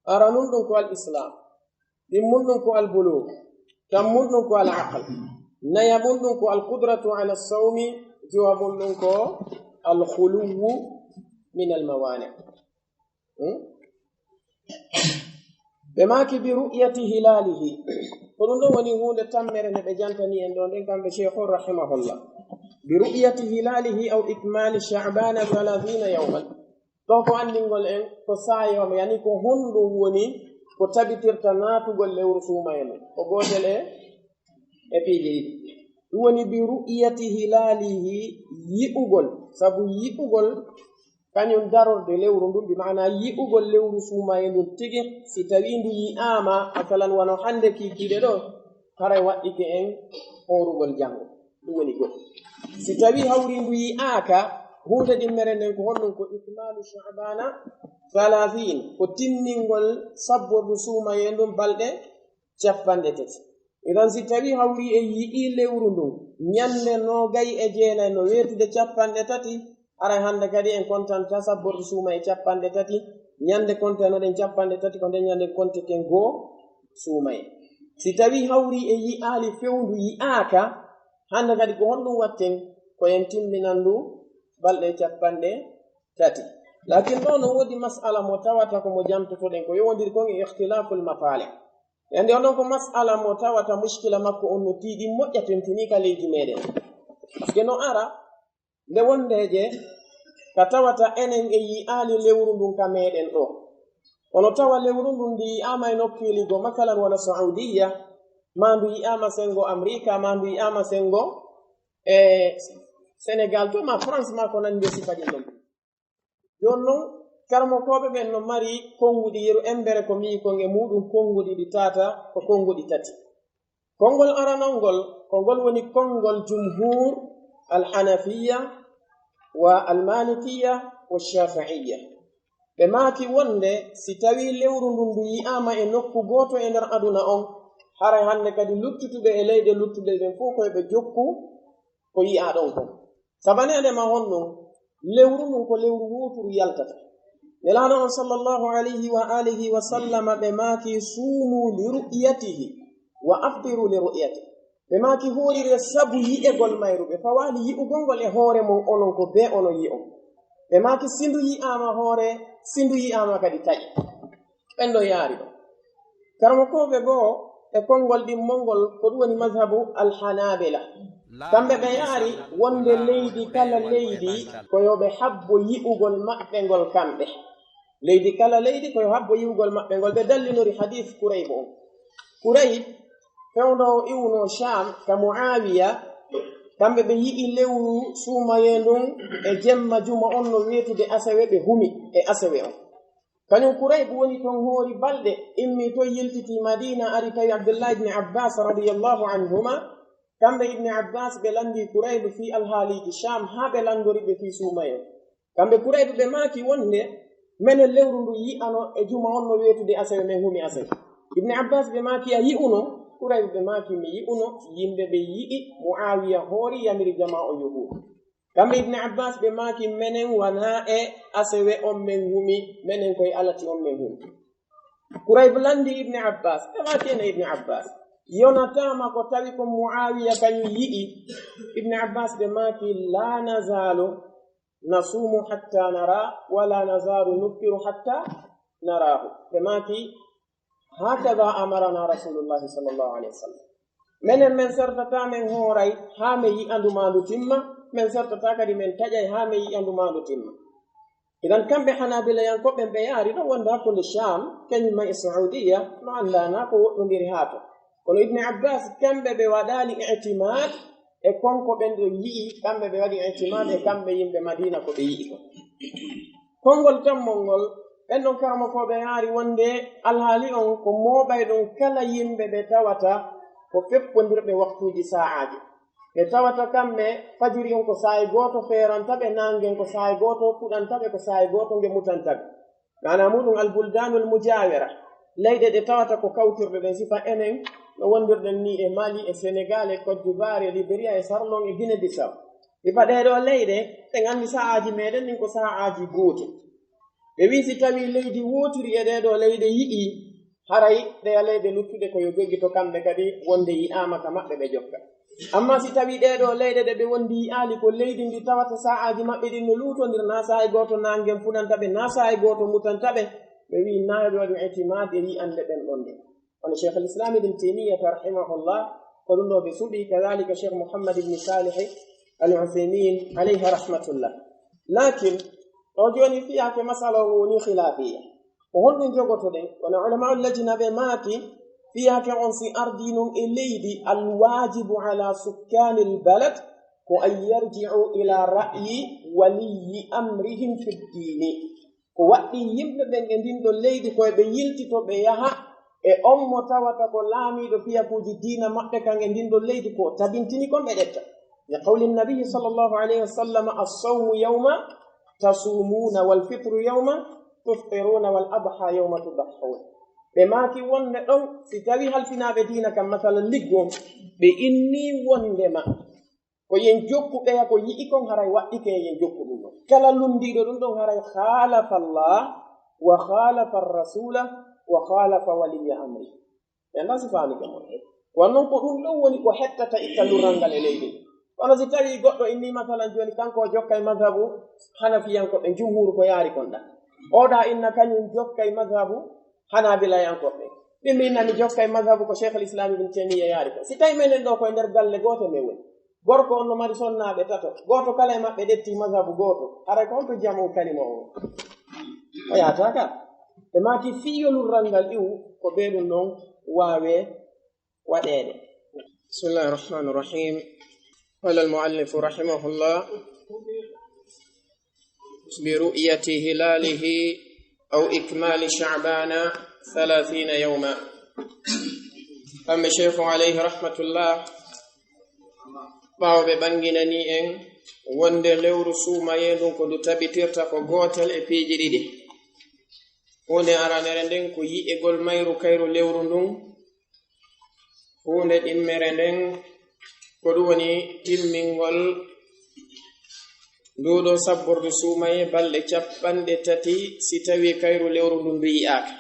Aranun ɗum ko al islam. Ɗimmun ɗum ko al bulug, tammun ɗum ko al aql, nayaɓun ɗum ko al qudratu ala sawmi, jowaɓun ɗum ko al khuluwu min al mawani. Hmm? Ɓe maaki bi ru'yati hilalihi. Ko ɗum ɗon woni huunde tammere nde ɓe jantani en ɗoo nden kamɓe Sheikh on rahimahullah. Bi ru'yati hilalihi aw ikmali sha'bana thalathina yawman. Ɗoo ko anndingol en ko saayo, yani ko honɗum woni ko tabitirta naatugol lewru suumaye ndun. Ko gootel e, e piiji ɗiɗi. Ɗum woni bi ru'yati hilalihi, yi'ugol. Sabu yi'ugol kañum darorde lewru ndun, bi maanaa yi'ugol lewru suumaye ndun tigi, si tawii ndu yi'aama, masalan, wano hannde kiikiiɗe ɗoo, haray waɗɗike en hoorugol janngo. Ɗum woni goɗɗum. Si tawii hawri ndu yi'aaka, huunde ɗimmere nden ko honɗum? Ko ikmalu sha'bana thalathin, ko timmingol sabbordu suumaye ndun balɗe capanɗe tati. Idan si tawii hawri en yi'ii lewru ndun ñannde noogay e jeenay no weetude capanɗe tati, haray hannde kadi en kontanta sabbordu suumaye capanɗe tati, ñannde kontanoɗen capanɗe tati, ko nden ñannde konteten goo suumaye. Si tawii hawri en yi'aali fewndu yi'aaka, hannde kadi ko honɗum watten? Ko en timminan ndu balɗe capanɗe tati. Laakin ɗoo no woodi mas'ala mo tawata ko mo jantotoɗen, ko yowondiri kon e ikhtilaful matali'. E anndi on ɗon ko mas'ala mo tawata mushkila makko on no tiiɗi, moƴƴa, tentinii ka leydi meɗen. Parce que no ara nde wondeeje ka tawata enen en yi'aali lewru ndun ka meɗen ɗoo. Kono tawa lewru ndun ndi yi'aama e nokkeeli goo, masalan wano Saudiya, maa ndu yi'aama senngo Amerika, maa ndu yi'aama senngo e Senegal to, maa France, maa ko nanndi e sifa ɗin ɗon. Jooni non, karamokooɓe ɓen no mari konnguɗi, yeru embere ko mii kon e muuɗum, konnguɗi ɗi tata ko konnguɗi tati. Konngol aranol ngol, ko ngol woni konngol jumhur al-Hanafiya wa al-Malikiya wa Shafi'iya. Ɓe maaki wonde si tawii lewru ndun ndu yi'aama e nokku gooto e nder aduna on, haray hannde kadi luttutuɓe e leyɗe luttuɗe ɗen fow ko eɓe jokku ko yi'aa ɗon kon. Sabaneede ma honɗum? Lewru ndun ko lewru wooturu yaltata. Nelaaɗo on sallallahu alayhi wa alihi wa sallama ɓe maaki, "Suumu li ru'yatihi wa aftiru li ru'yatihi." Ɓe maaki, "Hoorire sabu yi'egol mayru." Ɓe fawaali yi'ugol ngol e hoore mon, onon ko bee onon yi'on. Ɓe maaki, "Si ndu yi'aama hoore, si ndu yi'aama kadi taƴe." Ɓen ɗo yaari ɗo. Karamokooɓe goo e konngol ɗimmol ngol, ko ɗum woni mazhabu Alhanabila. Kamɓe ɓe yaari wonde leydi kala leydi ko yo ɓe habbo yi'ugol maɓɓe ngol kamɓe. Leydi kala leydi ko yo habbo yi'ugol maɓɓe ngol. Ɓe dallinori hadith Kurayb on. Kurayb, fewndo o iwno Sham ka Muawiya, kamɓe ɓe yi'i lewru suumayee ndun e jemma juma on no weetude asewe, ɓe humi e asewe on. Kañum Kurayb woni ton hoori balɗe, immi ton yiltiti Madina, ari tawi Abdullah ibn Abbas radiyallahu anhuma. Kamɓe Ibn Abbas ɓe lanndi Kurayb fii alhaaliiji Sham haa ɓe lanndori ɓe fii suumayee. Kamɓe Kurayb ɓe maaki wonde, "Menen lewru ndu yi'ano e juma on no weetude asewe, men humi asewe." Ibn Abbas ɓe maaki, "A yi'uno?" Kurayb ɓe maaki, "Mi yi'uno, yimɓe ɓe yi'i Muawiya hoori yamiri jamaa on yo huur." Kamɓe Ibn Abbas ɓe maaki, "Menen wanaa e asewe on men humi, menen koye alati on men humi." Kurayb lanndi Ibn Abbas, ɓe maaki, "Enen Ibn Abbas, yonataa ma ko tawi ko Muawiya kañum yi'i?" Ibn Abbas ɓe maaki, "La nazalu nasumu hatta nara, wala nazalu nuftiru hatta narahu." Ɓe maaki, "Hakada amarana Rasulullahi sallallahu alayhi wa sallam." Menen men sertataa men hooray haa men yi'a ndu maa ndu timma, men sertataa kadi men taƴay haa men yi'a ndu maa ndu timma. Idan kamɓe Hanabilayankooɓe ɓe yaari ɗo wonde hakkunde Sham, kañum e Saudiya, no anndanaa ko woɗɗondiri haa to. Kono Ibn Abbas, kamɓe ɓe waɗaali i'timaad e kon ko ɓen ɗo yi'i, kamɓe ɓe waɗi i'timaad e kamɓe yimɓe Madina ko ɓe yi'i kon. Konngol tammol ngol, ɓen ɗon karamokooɓe yaari wonde alhaali on ko mooɓay ɗum kala yimɓe ɓe tawata ko feppondirɓe waktuuji saa'aaji. Ɓe tawata kamɓe fajiri on ko saa'i gooto feeranta ɓe, naange on ko saa'i gooto fuɗanta ɓe, ko saa'i gooto nge mutanta ɓe. Maanaa muuɗum, albuldaanul mujaawira, leyɗe ɗe tawata ko kawtirɗe ɗen, sifa enen no wondirɗen nii e Mali, e Senegal, e Côte d'Ivoire, e Liberia, e Sarlon, e Guinée Bissau. Sifa ɗee ɗoo leyɗe, ɗen anndi saa'aaji meeɗen ɗin ko saa'aaji gooti. Ɓe wi'i si tawii leydi wootiri e ɗee ɗoo leyɗe yi'ii, haray ɗee leyɗe luttuɗe ko yo joggito kamɓe kadi wonde yi'aama ka maɓɓe ɓe jokka. Ammaa si tawii ɗee ɗoo leyɗe ɗe ɓe wondi yi'aali ko leydi ndi tawata saa'aaji maɓɓe ɗin no luutondir, naa saa'i gooto naangen fuɗanta ɓe, naa saa'i gooto mutanta ɓe, ɓe wi'i naa yo ɓe waɗu i'timaad e yi'annde ɓen ɗon ɗen. Kono Cheikh al-Islam Ibn Taymiyyah rahimahullah, ko ɗum ɗoo ɓe suɓi, kadhalika Cheikh Muhammad ibn Salih al-Uthaymin alayhi rahmatullah. Lakin, ɗo jooni fiyaake masala o woni khilafiyya. Ko honɗum jogotoɗen? Kono ulama'ul lajna ɓe maaki, fiyaake on si ardii non e leydi, al-wajibu ala sukkanil balad ko an yarji'u ila ra'yi waliyyi amrihim fi ddini. Ko waɗɗii yimɓe ɓen e ndin ɗon leydi ko e ɓe yiltito ɓe yaha e on mo tawata ko laamiiɗo fiyakuuji diina maɓɓe kan e ndin ɗon leydi ko tabintini kon ɓe ƴetta. Li qawli nabiyyi sallallahu alayhi wa sallam, "As-sawmu yawma tasumuuna wal fitru yawma tuftiruuna wal adha yawma tudahhuun." Ɓe maaki wonde ɗon, si tawii halfinaaɓe diina kan, masalan, liggo, ɓe innii wondema ko yen jokku ɓeya ko yi'i kon, haray waɗɗike yen jokku ɗum ɗon. Kala lunndiiɗo ɗum ɗon haray khalafa Allah wa khalafa ar-rasula wa khalafa waliyya amri. Ɓe anndaa si faamike mon. Kono non ko ɗum ɗon woni ko hettata itta lurral ngal e leydi. Kono si tawii goɗɗo innii masalan jooni kanko o jokkay mazhabu Hanafiyankooɓe, jumhuuru ko yaari kon ɗan. Oɗa inna kañum jokkay mazhabu Hanabilayankooɓe. Min mi inna mi jokkay mazhabu ko Cheikh al-Islam Ibn Taymiyya yaari kon. Si tawii menen ɗo koye nder galle gooto men woni. Gorko on no mari sonnaaɓe tato. Gooto kala e maɓɓe ƴetti mazhabu gooto. Haray ko honto jamu kalima o? O yahataa ka. Ɓe maaki fii yo lurral ngal iwu ko bee ɗum ɗon waawee waɗeede. بسم الله الرحمن الرحيم. قال المؤلف رحمه الله: برؤية هلاله أو إكمال شعبان ثلاثين يوما. Kamɓe Sheikhu alayhi rahmatullah, ɓaawo ɓe ɓanginanii en wonde lewru suumayee ndun ko ndu tabitirta ko gootel e piiji ɗiɗi. Huunde aranere nden ko yi'egol mayru kayru lewru ndun. Huunde ɗimmere nden ko ɗum woni timmingol Nduɗo sabbordu suumaye balɗe capanɗe tati, si tawi kayru lewru ndun ndu yi'aaka.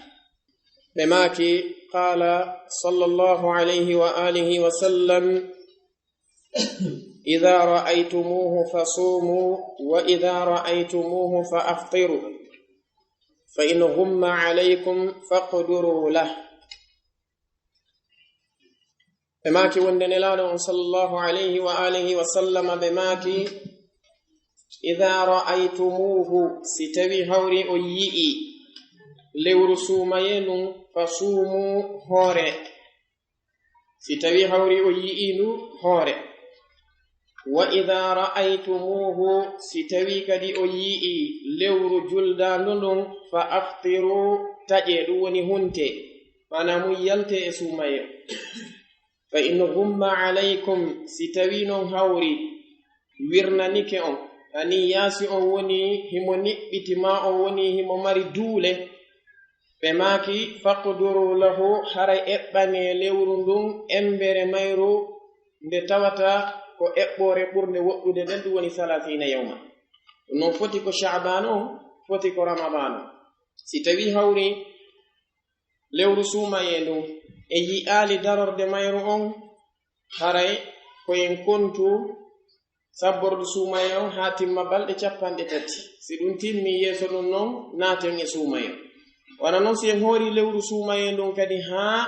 Ɓe maaki, qaala sallallahu alayhi wa alihi wa sallam, "Idha ra'aytumuhu fasumu, wa idha ra'aytumuhu fa aftiru, fa in ghumma alaykum faqduru lah." Ɓe maaki wonde Nelaaɗo on sallallahu alayhi wa alihi wa sallama ɓe maaki, "Idha ra'aytumuhu," si tawi hawri o yi'i lewru suumaye ndun, "fasumu," hoore. Si tawi hawri o yi'i ndu, hoore. "Wa idha ra'aytumuhu," si tawi kadi o yi'i lewru juldaandu ndun, "fa aftiru," taƴe, ɗum woni hunte, maanaa mun yalte e suumaye. "Fa in ghumma alaykum," si tawi non hawri wirnanike on, ani yaasi on woni himo niɓɓiti, maa on woni himo mari duule, ɓe maaki, "Faqduru lahu," haray eɓɓane lewru ndun embere mayru nde tawata ko eɓɓoore ɓurnde woɗɗude nden, ɗum woni salaasiina yawma. Ɗum non foti ko Sha'ban on, foti ko Ramadan on. Si tawi hawri lewru suumaye ndun e yi'aali darorde mayru on, haray ko en kontu sabbordu suumaye on haa timma balɗe capanɗe tati. Si ɗum timmi yeeso ɗum non, naaten e suumaye on. Wano non si en hoori lewru suumaye ndun kadi haa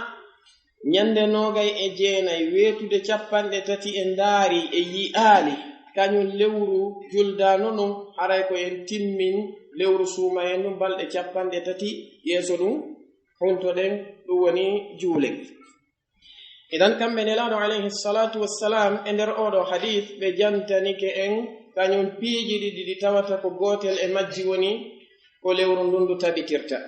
ñande noogay e jeenay, weetude capanɗe tati e ndaari e yi'aali, kañum lewru juldaano non, haray ko en timmin lewru suumaye ndun balɗe capanɗe tati yeeso ɗum, huntoɗen, ɗum woni juulen. Idan kamɓe Nelaaɗo alayhi salatu wassalam e nder oɗo hadith ɓe jantanike en kañum piiji ɗiɗi ɗi tawata ko gootel e majji woni ko lewru ndun ndu tabitirta.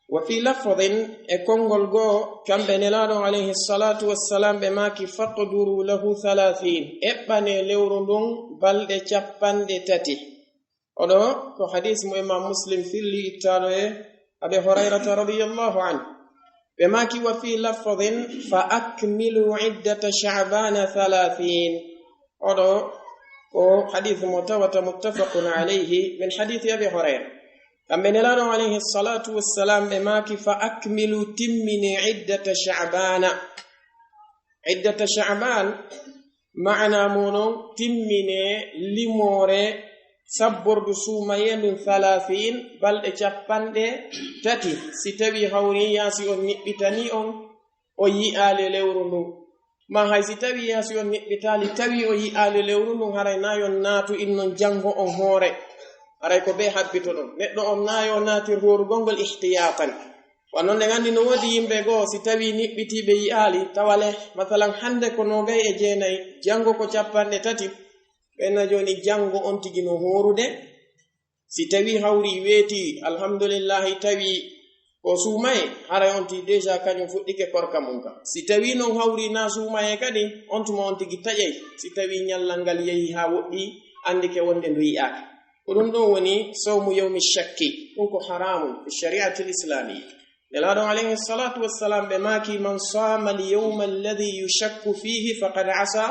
Wa fi lafdin, e konngol goo, kamɓe Nelaaɗo alayhi salatu wassalam ɓe maaki, "Faqduru lahu thalathin," eɓɓane lewru ndun balɗe capanɗe tati. Oɗo ko hadis mo Imam Muslim filli ittaaɗo e Abi Hurayrata radiyallahu anhu. Ɓe maaki, "Wa fi lafdin, fa akmilu iddata Sha'bana thalathin." Oɗo ko hadis mo tawata muttafaqun alayhi min hadisi Abi Hurayra. Kamɓe Nelaaɗo alayhi salatu wassalam ɓe maaki, "Fa akmilu, timmine, iddata Sha'bana." Iddata Sha'ban, maana mun non, timmine limoore sabbordu suumaye ndun, thalathin, balɗe capanɗe tati. Si tawi hawri yaasi on niɓɓitani on, o yi'aali lewru ndun. Ma hay si tawi yaasi on niɓɓitaali, tawi o yi'aali lewru ndun, haray na yon naatu innon janngo on hoore. Haray ko bee habbito ɗon. Neɗɗo on na yo naatir hoorugol ngol ihtiyatan. Wano nde nganndi no woodi yimɓe goo, si tawi niɓɓitii ɓe yi'aali, tawale, masalan, hannde ko noogay e jeenay, janngo ko capanɗe tati, ɓen na jooni janngo on tigi no hoorude. Si tawi hawri weeti, alhamdulillahi, tawi ko suumaye, haray on tigi déjà kañum fuɗɗike korka mun ka. Si tawi non hawri na suumaye kadi, on tuma on tigi taƴay. Si tawi ñallal ngal yehi haa woɗɗi, anndike wonde ndu yi'aaka. Ko ɗum ɗon woni sawmu yawmi shakki. Ɗum ko haramun fi shari'atil islamiyya. Nelaaɗo alayhi salatu wassalam ɓe maaki, "Man sama al yawma alladhi yushakku fihi faqad asa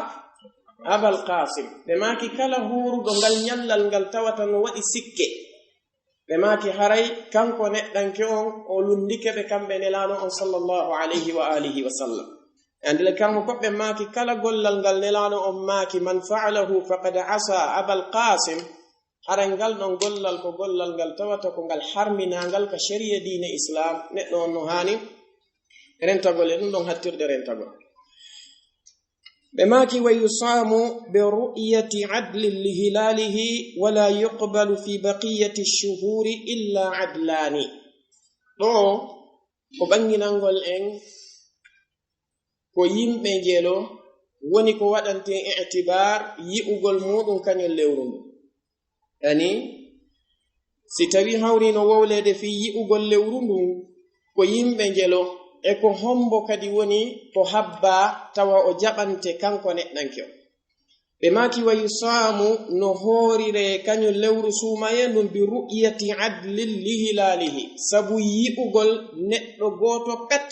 Abal Qasim." Ɓe maaki, "Kala hooruɗo ngal ñallal ngal tawata no waɗi sikke," ɓe maaki, "haray kanko neɗɗanke on o lunndike ɓe kamɓe Nelaaɗo on sallallahu alayhi wa alihi wa sallam." E anndile kanko ko ɓe maaki, "Kala gollal ngal Nelaaɗo on maaki, man fa'alahu faqad asa Abal Qasim," haray ngal ɗon gollal ko gollal ngal tawata ko ngal harminaangal ka shari'a diine Islam, neɗɗo on no haani rentagol e ɗum ɗon hattirde rentagol. Ɓe maaki, "Wa yusamu bi ru'yati adlin li hilalihi, wa la yuqbalu fi baqiyati shuhuri illa adlani." Ɗo ko ɓanginangol en ko yimɓe njelo woni ko waɗanten i'tibar yi'ugol muɗum kañum lewru ndu. Yani, si tawi hawrino wowleede fii yi'ugol lewru ndun, ko yimɓe njelo, e ko hombo kadi woni ko habba tawa o jaɓante kanko neɗɗanke o? Ɓe maaki, "Wa yusaamu, no hoorire kañum lewru suumaye ndun, bi ru'yati adlin li hilaalihi, sabu yi'ugol neɗɗo gooto pet,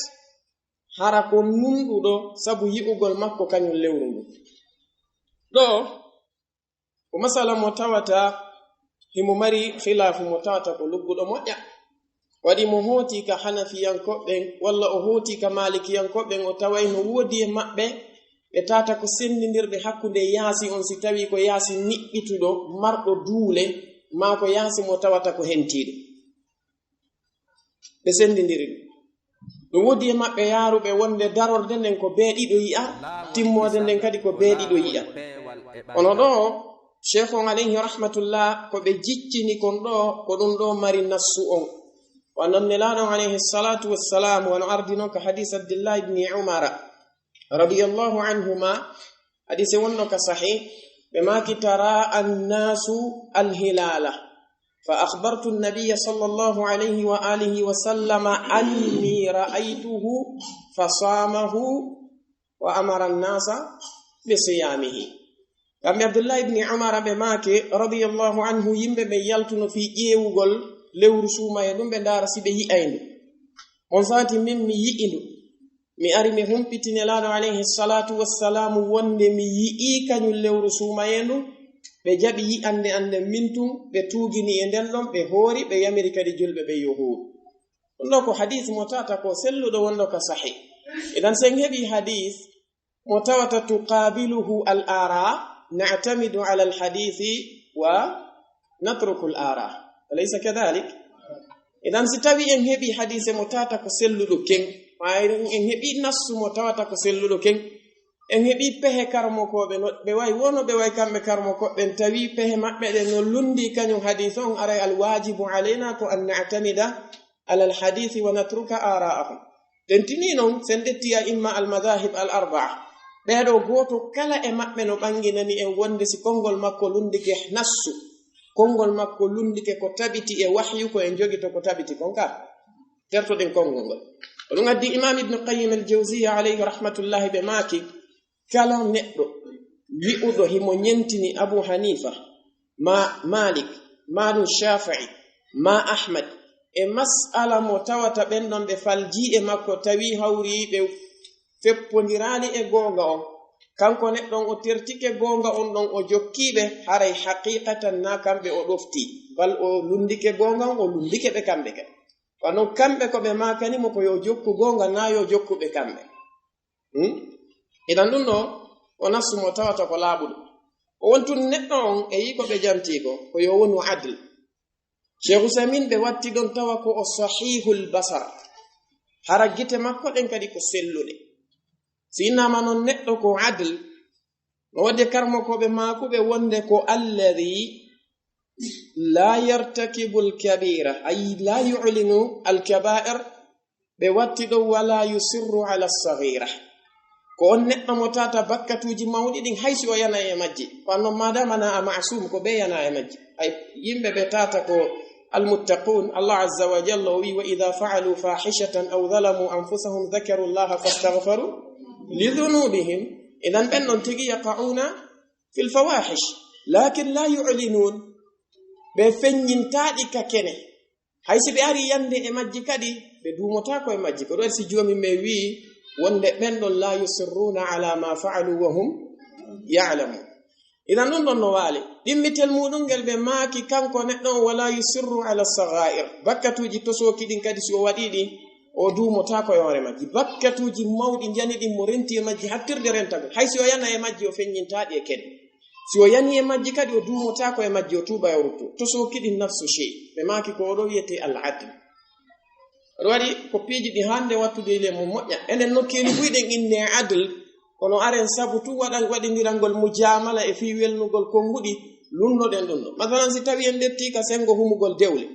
hara ko nunɗuɗo sabu yi'ugol makko kañum lewru ndun." Ɗo, Ko masala mo tawata himo mari khilaafu, mo tawata ko lugguɗo moƴƴa. Waɗi mo hooti ka Hanafiyankoɓe ɓen, walla o hooti ka Malikiyankoɓe ɓen, o taway no woodi e maɓɓe ɓe tawata ko senndindirɓe hakkunde yaasi on, si tawii ko yaasi niɓɓituɗo, marɗo duule, maa ko yaasi mo tawata ko hentiiɗo. Ɓe senndindiri ɗum. No woodi e maɓɓe yaaruɓe wonde darorde nden ko bee ɗiɗo yi'a, timmoode nden kadi ko bee ɗiɗo yi'a. Kono ɗoo, Sheikh on alayhi rahmatullah, ko ɓe jiccini kon ɗoo, ko ɗum ɗoo mari nassu on. Wa non Nelaaɗo on alayhi salatu wassalam, wano ardi non ka hadis Abdullah ibni Umara, radiyallahu anhuma, hadise wonno ka sahih, ɓe maaki: "Tara annasu alhilala, fa akhbartu an-nabiyya sallallahu alayhi wa alihi wa sallama anni ra'aytuhu fa samahu wa amara an-nasa bi siyamihi." Kamɓe Abdullah ibni Umar ɓe maaki, radiyallahu anhu, yimɓe ɓe yaltuno fii ƴeewugol lewru suumaye ɗum, ɓe ndaara si ɓe yi'ay ndu. On saati min mi yi'i ndu. Mi ari mi humpiti Nelaaɗo alayhi salatu wassalam wonde mi yi'ii kañum lewru suumaye ndu. Ɓe jaɓi yi'ande an nden min tun, ɓe tuugini e nden ɗon, ɓe hoori, ɓe yamiri kadi julɓe ɓe yo hooru. Ɗum ɗoo ko hadis mo tawata ko selluɗo wonɗo ka sahih. Idan sen heɓi hadis mo tawata tuqabiluhu al ara, na'tamidu ala al hadisi wa natruku al ara. Alaysa kadhalik? Idan si tawi en heɓi hadise mo tawata ko selluɗo ken, maa en heɓi nassu mo tawata ko selluɗo ken, en heɓi pehe karmokooɓe no ɓe way, wono ɓe way kamɓe karmokooɓe ɓen, tawi pehe maɓɓe ɗen no lundi kañum hadis on, aray al wajibu alayna ko an na'tamida ala al hadisi wa natruka ara'ahum. Tentini non, sen ƴetti a'imma al madahib al arba'a, ɓee ɗoo gooto kala e maɓɓe no ɓanginani en wonde si konngol makko lundike nassu, konngol makko lundike ko tabiti e wahyu, ko en jogito ko tabiti kon ka. Tertoɗen konngol ngol. Ko ɗum addi Imam Ibn Qayyim al-Jawziyya alayhi rahmatullahi ɓe maaki, kala neɗɗo wi'uɗo himo ñentini Abu Hanifa, ma Malik, ma ɗum Shafi'i, ma Ahmad, e mas'ala mo tawata ɓen ɗon ɓe faljii e makko, tawi hawri ɓe feppondiraali e goonga on, kanko neɗɗo on o tertike goonga on ɗon, o jokkiiɓe, haray haqiqatan na kamɓe o ɗofti, bal o lundike goonga on, o lundike ɓe kamɓe kadi. Kono kamɓe ko ɓe maakani mo ko yo jokku goonga, na yo jokku ɓe kamɓe. Hmm? Idan ɗum ɗoo, o nassu mo tawata ko laaɓuɗo. O wontun neɗɗo on e yii ko ɓe jantii ko, ko yo wonu adl. Cheikh Usaymin ɓe watti ɗon tawa ko o sahihul basar. Hara gite makko ɗen kadi ko selluɗe. Si innama non neɗɗo ko adl, no waɗde karmokooɓe maakuɓe wonde ko alladhi la yartakibu al-kabira, ay la yu'linu al-kaba'ir, ɓe watti ɗon wala yusirru ala as-saghira. Ko on neɗɗo mo tawata bakkatuuji mawɗi ɗin, hay si o yanay e majji. Ko annon madama na a ma'sum, ko ɓe yana e majji. Ay, yimɓe ɓe tawata ko al-muttaqun, Allah azza wa jalla o wi, "Wa idha fa'alu fahishatan aw zalamu anfusahum dhakaru Allaha fastaghfaru li dhunubihim." Idan ɓen ɗon tigi yaqa'una fil fawahish, lakin la yu'linun. Ɓe feññintaɗi ka kene. Hay si ɓe ari yande e majji kadi, ɓe duumotaako e majji. Ko ɗo si joomi men wi'i wonde ɓen ɗon la yusirruna ala ma fa'alu wa hum ya'lamun. Idan ɗum ɗon no waali. Ɗimmitel muɗum ngel ɓe maaki kanko neɗɗo on wala yusirru ala sagha'ir. Bakkatuuji tosooki ɗin kadi si o waɗi ɗi, o duumotaako e hoore majji. Bakkatuuji mawɗi njani ɗin mo renti e majji hattirde rentagol. Hay si o yana e majji o feññintaɗi e kene. Si o yani e majji kadi, o duumotaako e majji, o tuuba e o rutto. Tosooki ɗin nafsu shay. Ɓe maaki ko oɗo wiyete al adl. Aɗa waɗi ko piiji ɗi hande wattude ile mum moƴƴa. Enen nokkeeli buy ɗen inne adl, kono aren sabu tun waɗan, waɗindirangol mujamala e fii welnugol konnguɗi, lunnoɗen ɗum ɗo. Masalan, si tawi en ƴetti ka sengo humugol dewle,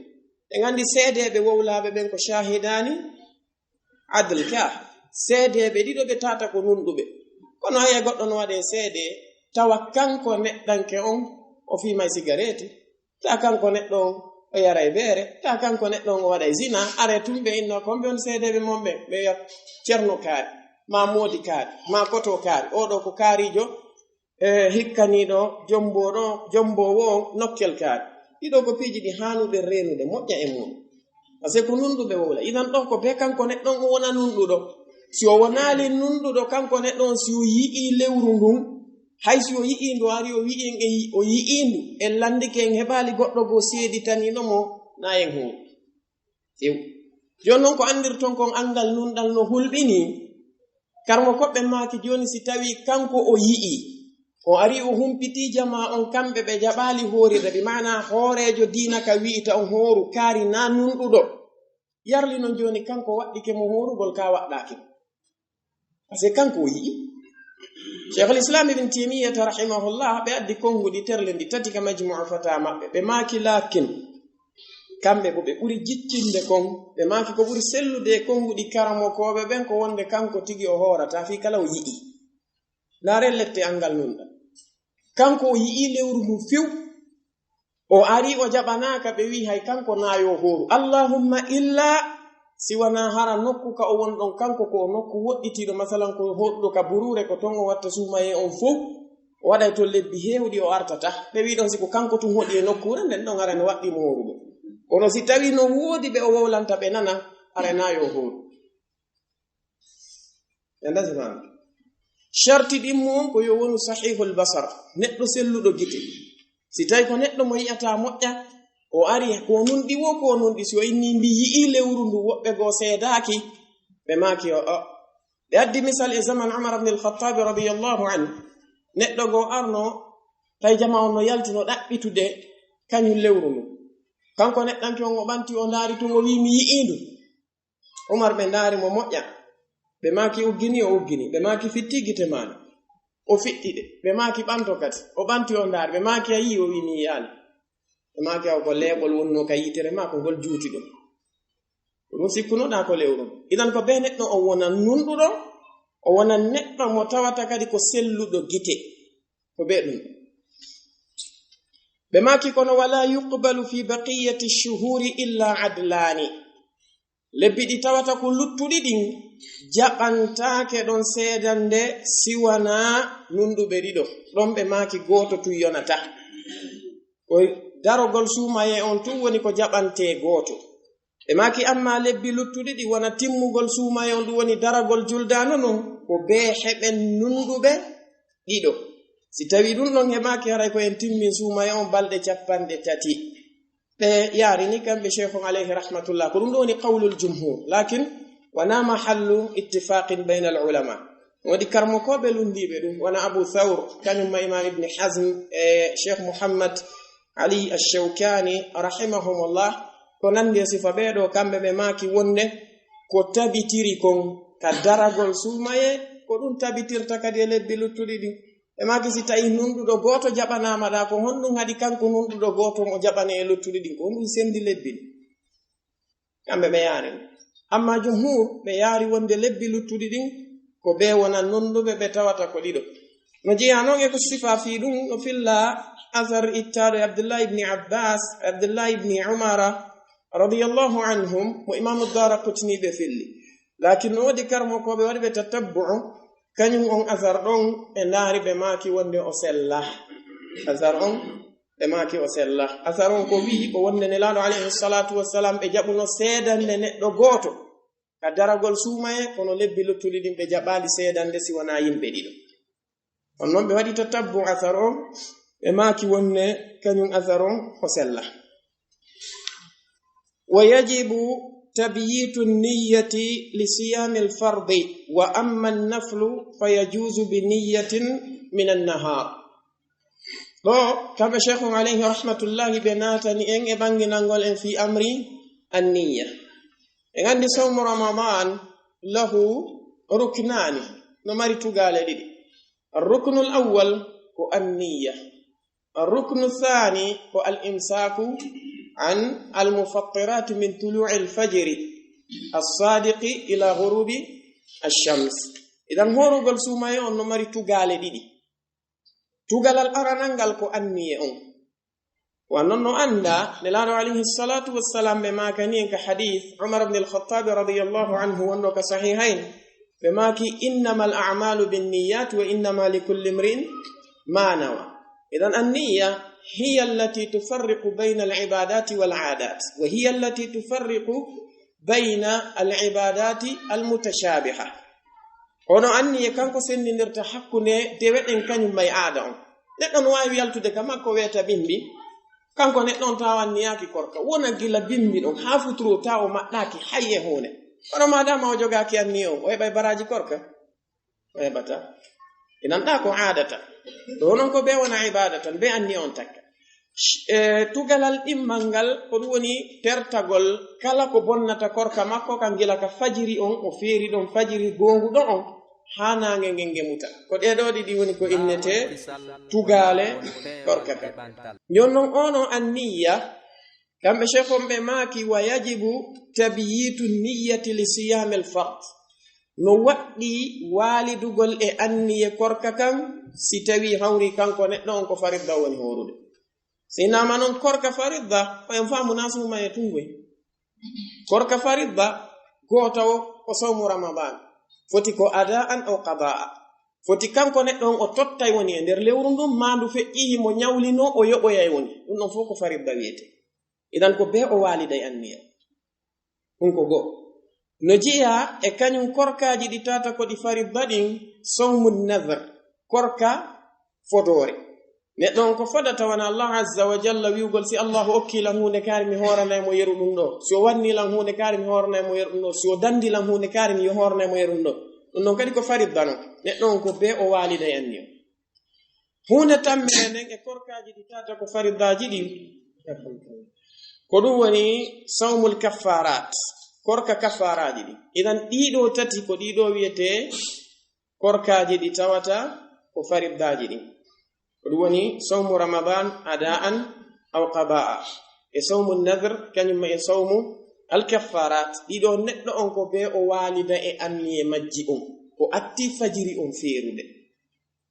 en andi seedeeɓe wowlaaɓe ɓen ko shahidani adl ka, seedeeɓe ɗiɗo ɓe tawata ko nunɗuɓe. Kono haya goɗɗo no waɗe seede, tawa kanko neɗɗanke on o fiimay sigareeti, tawa kanko neɗɗo on o yaray beere, tawa kanko neɗɗo on o waɗay zina, are tun ɓe inna kon ɓe on seedeeɓe mon ɓen, ɓe wi'a Cerno Kaari, ma Moodi Kaari, ma Koto Kaari, oɗo ko kaariijo, e hikkaniiɗo, jombooɗo, jomboowo on nokkel kaari. Ɗiɗo ko piiji ɗi haanuɗe reenude, moƴƴa e muɗum. Parce que ko nunɗuɓe wowla. Idan ɗon ko be kanko neɗɗo on o wona nunɗuɗo. Si o wonaali nunɗuɗo, kanko neɗɗo on, si o yi'ii lewru ndun, Hay si o yi'ii ndu, ari o wi'i en, en yi-, o yi'ii ndu, en lanndike, en heɓaali goɗɗo goo seeditaniiɗo mo, na en hooru. Few. Jooni noon ko anndirton kon, anngal nunɗal no hulɓinii. Karmo koɓɓe maaki jooni, si tawii kanko o yi'ii, o arii o humpitii jamaa on, kamɓe ɓe jaɓaali hoorirde, bi maanaa hooreejo diina ka wi'ita on hooru, kaari na nunɗuɗo. Yarli noon jooni kanko waɗɗike mo hoorugol, ka waɗɗaaki mo. Parce que kanko o yi'i. Cheikhul Islam Ibn Taymiyyah rahimahullah, ɓe addi konnguɗi terle ndi tati ka Majmu'u Fata maɓɓe. Ɓe maaki, laakin, kamɓe ko ɓe ɓuri jiccinde kon, ɓe maaki ko ɓuri sellude e konnguɗi karamokooɓe ɓen ko wonde kanko tigi o hoorata fii kala o yi'i. Ndaaree lette anngal nunɗal. Kanko o yi'ii lewru ndun few. O arii o jaɓanaaka, ɓe wi'i hay kanko na yo hooru. Allahumma illa si wanaa hara nokku ka o woni ɗon, kanko ko o nokku woɗɗitiiɗo, masalan ko hoɗuɗo ka buruure, ko ton o watta suumayee on fow, o waɗay ton lebbi heewɗi o artata. Ɓe wi'i ɗon si ko kanko tun hoɗi e nokkuure nden ɗon, haray no waɗɗii mo hoorugo. Kono si tawii no woodi ɓe o wowlanta ɓe nana, haray na yo hooru. En dasi faamde. Sharti ɗimmo on ko yo wonu sahihul basar, neɗɗo selluɗo gite. Si tawi ko neɗɗo mo yi'ata moƴƴa, o ari ko nunɗi wo, ko nunɗi, si o inni mbi yi'ii lewru ndu, woɓɓe goo seedaaki, ɓe maaki o, o. Ɓe addi misal e zaman Umar ibn al-Khattab radiyallahu anhu. Neɗɗo goo arno, tawi jamaa on no yalti no ɗaɓɓitude kañum lewru ndu. Kanko neɗɗanke on o ɓanti, o ndaari tun, o wi'i mi yi'ii ndu. Umar ɓe ndaari mo moƴƴa. Ɓe maaki uggini, o uggini. Ɓe maaki fitti gite maaɗa. O fitti ɗe. Ɓe maaki ɓanto kadi. O ɓanti o ndaari. Ɓe maaki a yi'i, o wi'i mi yi'aali. Ɓe maaki awa ko leeɓol wonnoo ka yitere maa ko ngol juuti ɗum. Ko ɗum sikkunoɗaa ko lewru. Idan ko bee neɗɗo o wona nunɗuɗo, o wona neɗɗo mo tawata kadi ko selluɗo gite. Ko bee ɗum. Ɓe maaki kono wala yuqbalu fi baqiyati shuhuri illa adlani. Lebbi ɗi tawata ko luttuɗi ɗin jaɓantaake ɗon seedande si wanaa nunɗuɓe ɗiɗo. Ɗon ɓe maaki gooto tun yonata. Ko darogol suumayee on tun woni ko jaɓantee gooto. Ɓe maaki amma lebbi luttuɗi ɗi wona timmugol suumayee on, ɗum woni daragol juldaano non, ko bee heɓen nunɗuɓe ɗiɗo. Si tawii ɗum ɗon heɓaaki, haray ko en timmin suumayee on balɗe capanɗe tati. Ɓe yaari ni kamɓe Cheikhun alayhi rahmatullah. Ko ɗum ɗo woni qawlul jumhur. Lakin wana mahallu ittifaqin bayna al ulama. Woodi karmokooɓe lunndiiɓe ɗum, wona Abu Thawr, kañum ma Imam Ibn Hazm e Cheikh Muhammad Ali Ash-Shawkani rahimahumullah, ko nanndi e sifa ɓee ɗo, kamɓe ɓe maaki wonde ko tabitiri kon ka daragol suumayee, ko ɗum tabitirta kadi e lebbi luttuɗi ɗin. Ɓe maaki si tawi nunɗuɗo gooto jaɓanaama ɗa, ko honɗum haɗi kanko nunɗuɗo gooto mo jaɓane e luttuɗi ɗin? Ko honɗum senndi lebbi ɗin? Kamɓe ɓe yaari. Amma jumhur, ɓe yaari wonde lebbi luttuɗi ɗin, ko ɓe wona nunɗuɓe, ɓe tawata ko ɗiɗo. No jeyaa non e ko sifa fii ɗum, no filla asar ittaaɗo e Abdullah ibn Abbas, Abdullah ibn Umara, radiyallahu anhum, mo Imaamu Daraqutni ɓe filli. Lakin no woodi karmokooɓe waɗi ɓe tatabbu'u, kañum on asar ɗon ɓe ndaari ɓe maaki wonde o sella. Asar on ɓe maaki o sella. Asar on ko wi'i ko wonde Nelaaɗo alayhi salatu wassalam ɓe jaɓuno seedande neɗɗo gooto ka daragol suumayee, kono lebbi luttuɗi ɗin ɓe jaɓaali seedande si wanaa yimɓe ɗiɗo. On non ɓe waɗi tatabbu asar on, ɓe maaki wonde kañum asar on o sella. Wa yajibu tabyitu niyyati li siyami al-fardi, wa amma an-naflu fa yajuzu bi niyyatin min an-nahar. Ɗo, kamɓe Cheikhun alayhi rahmatullahi ɓe naatani en e ɓannginangol en fii amri an-niyya. En anndi sawmu Ramadan lahu ruknani, no mari tugaale ɗiɗi. Ar-ruknul awwal ko an-niyya. Ar-ruknu thani ko al-imsaku an al-mufattirati min tulu'i al-fajri as-sadiqi ila ghurubi ash-shams. Idan hoorugol suumayee on no mari tugaale ɗiɗi. Tugalal aranal ngal ko anniyee on. Wa non no anndaa, Nelaaɗo alayhi salatu wassalam ɓe maakani en ka hadith Umar ibn al-Khattab radiyallahu anhu wonno ka sahihayn. Ɓe maaki, "Innamal a'malu binniyat wa innama likulli imri'in ma nawa." Idan anniya hiya allati tufarriqu bayna al-ibadati wal adat. Wa hiya allati tufarriqu bayna al-ibadati al-mutashabiha. Hono anniye kanko senndindirta hakkunde dewe ɗen kañum may aada on. Neɗɗo no waawi yaltude ka makko weeta bimbi, kanko neɗɗo on tawa anniyaaki korka. Wona gila bimbi ɗon haa futuro tawa o maɗɗaaki hay e huunde. Kono maadaama o jogaaki anniye on, o heɓay baraaji korka? O heɓata. Inan ɗa ko aadata. Ɗo non ko ɓe wona ibaada tan, ɓe anniye on takka. E tugalal ɗimmal ngal, ko ɗum woni tertagol kala ko bonnata korka makko kan gila ka fajiri on, o feeri ɗon fajiri goonguɗo on, haa naange ngen nge muta. Ko ɗee ɗoo ɗiɗi woni ko innetee tugaale korka kan. Jooni non, ono anniya, kamɓe Cheikh on ɓe maaki, "Wa yajibu tabyitu niyyati li siyamil fard." No waɗɗi waalidugol e anniye korka kan, si tawi hawri kanko neɗɗo on ko faridda woni hoorude. Si nama non korka faridda, ko en faamu na suuma e tungoy. Korka faridda, gooto o ko sawmu Ramadan. Foti ko adaan aw qadaa. Foti kanko neɗɗo on o tottay woni e nder lewru ndun, maa ndu feƴƴi himo ñawlinoo, o yoɓoyay woni. Ɗum ɗon fof ko faridda wiyetee. Idan ko bee o waaliday anniya. Ɗum ko go'o. No jeyaa e kañum korkaaji ɗi tata ko ɗi faridda ɗin, sawmu nadr, korka fodoore. Neɗɗo on ko fodata wona Allah azza wa jalla wi'ugol, "Si Allahu okki lan huunde kaari, mi hooranay mo yeru ɗum ɗo. Si o wanni lan huunde kaari, mi hooranay mo yeru ɗum ɗo. Si o dandi lan huunde kaari, mi hooranay mo yeru ɗum ɗo." Ɗum ɗon kadi ko faridda non. Neɗɗo on ko bee o waaliday anniya. Huunde tammere nden e korkaaji ɗi tata ko fariddaaji ɗin. Ko ɗum woni sawmul kaffarat, korka kaffaraaji ɗin. Idan ɗiɗo tati ko ɗiɗo wiyetee korkaaji ɗi tawata ko fariddaaji ɗin. Ko ɗum woni sawmu Ramadan adaan aw qadaa. E sawmu nadr, kañum e sawmu al kaffarat. Ɗiɗo neɗɗo on ko bee o waalida e anniye majji on. Ko atti fajiri on feerude.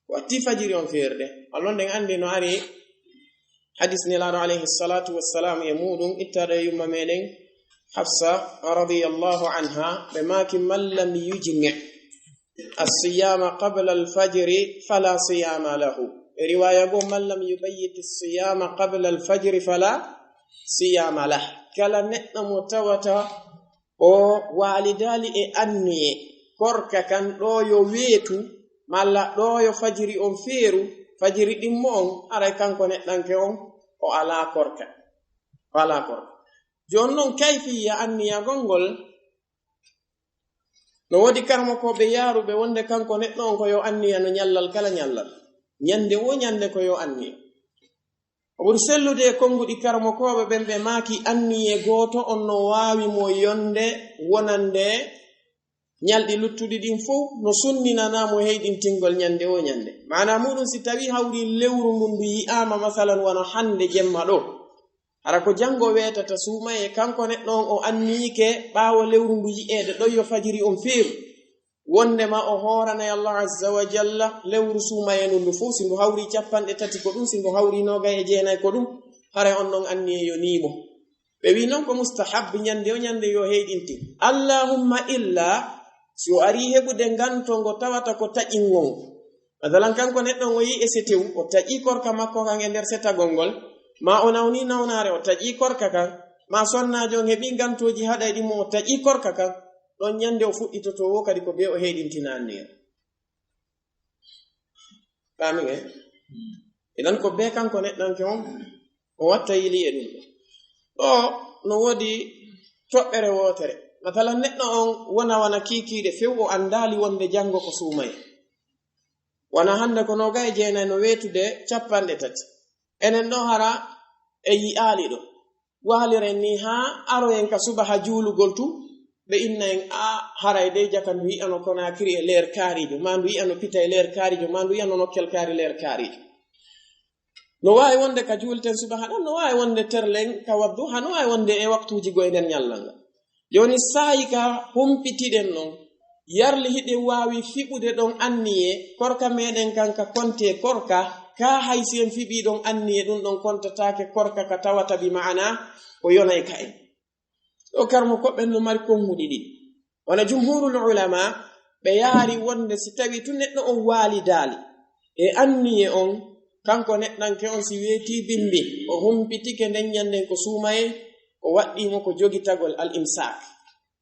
Ko atti fajiri on feerude. Allon ɗen anndi no ari hadis Nelaaɗo alayhi salatu wassalam e muɗum ittaɗo e yumma meɗen Hafsa radiyallahu anha, ɓe maaki, "Man lam yujmi as-siyama qabla al-fajri fala siyama lahu." E riwaya goo, "Man lam yubayyit as-siyama qabla al-fajri fala siyama lah." Kala neɗɗo mo tawata o waalidaali e anniye korka kan ɗo yo weetu, malla ɗo yo fajiri on feeru, fajiri ɗimmo on, aray kanko neɗɗanke on o alaa korka. O alaa korka. Jooni non, kayfiya anniyagol ngol, no woodi karamokooɓe yaaruɓe wonde kanko neɗɗo on ko yo anniya no ñallal kala ñallal. Ñande wo ñande ko yo anniya. O ɓuri sellude e konnguɗi karamokooɓe ɓen, ɓe maaki anniye gooto on no waawi mo yonde wonande ñalɗi luttuɗi ɗin fow, no sunninanaa mo heyɗintingol ñande wo ñande. Maanaa muɗum, si tawii hawri lewru ndun ndu yi'aama, masalan, wano hannde jemma ɗo, hara ko janngo weetata suumayee, kanko neɗɗo on o anniyike ɓaawo lewru ndu yi'eede ɗon yo fajiri on feeru, wondema o hooranay Allah azza wa jalla lewru suumayee ndun ndu fow, si ndu hawri cappanɗe tati ko ɗum, si ndu hawri noogay e jeenay ko ɗum, haray on ɗon anniyee yonii mo. Ɓe wi'i non ko mustahab ñande o ñande yo heyɗintin. Allahumma illa si o arii heɓude nganto ngo tawata ko taƴingo ngo. Masalan, kanko neɗɗo on o yi'i e setewu, o taƴii korka makko kan e nder setagol ngol, maa o nawnii nawnaare, o taƴii korka kan, maa sonnaajo on heɓii ngantooji haɗayɗi mo, o taƴii korka kan, ɗon ñande o fuɗɗitotoo wo kadi ko bee o heyɗintina anniya. Faami en? Idan ko bee kanko neɗɗanke on, o watta yili e ɗum ɗo. Ɗo no woodi toɓɓere wootere. Masalan, neɗɗo on wona wona kiikiiɗe few, o anndaali wonde janngo ko suumayee. Wona hannde ko noogay e jeenay no weetude cappanɗe tati. Enen ɗo hara e yi'aali ɗo. Waaliren ni haa aroyen ka subaha juulugol tun, ɓe inna en, "A, haray dey jaka ndu yi'ano Konaakiri e leer kaariijo, maa ndu yi'ano Pita e leer kaariijo, maa ndu yi'ano Nokkel Kaari leer kaariijo." No waawi wonde ka juulten subaha ɗon, no waawi wonde terlen ka wadduha, no waawi wonde e waktuuji goo e nder ñallal ngal. Jooni saa'i ka humpitiɗen non, yarli hiɗen waawi fiɓude ɗon anniye, korka meɗen kan ka kontee korka, ka hay si en fiɓii ɗon anniye, ɗum ɗon kontataake korka ka tawata bi ma'ana ko yonay ka en. Ɗo karmo ko ɓen no mari konguɗi ɗiɗi. Wona jumhurul ulama, ɓe yaari wonde si tawi tun neɗɗo on waalidaali e anniye on, kanko neɗɗanke on si weetii bimbi, o humpitike nden ñanden ko suumayee, o waɗɗii mo ko jogitagol al imsaak.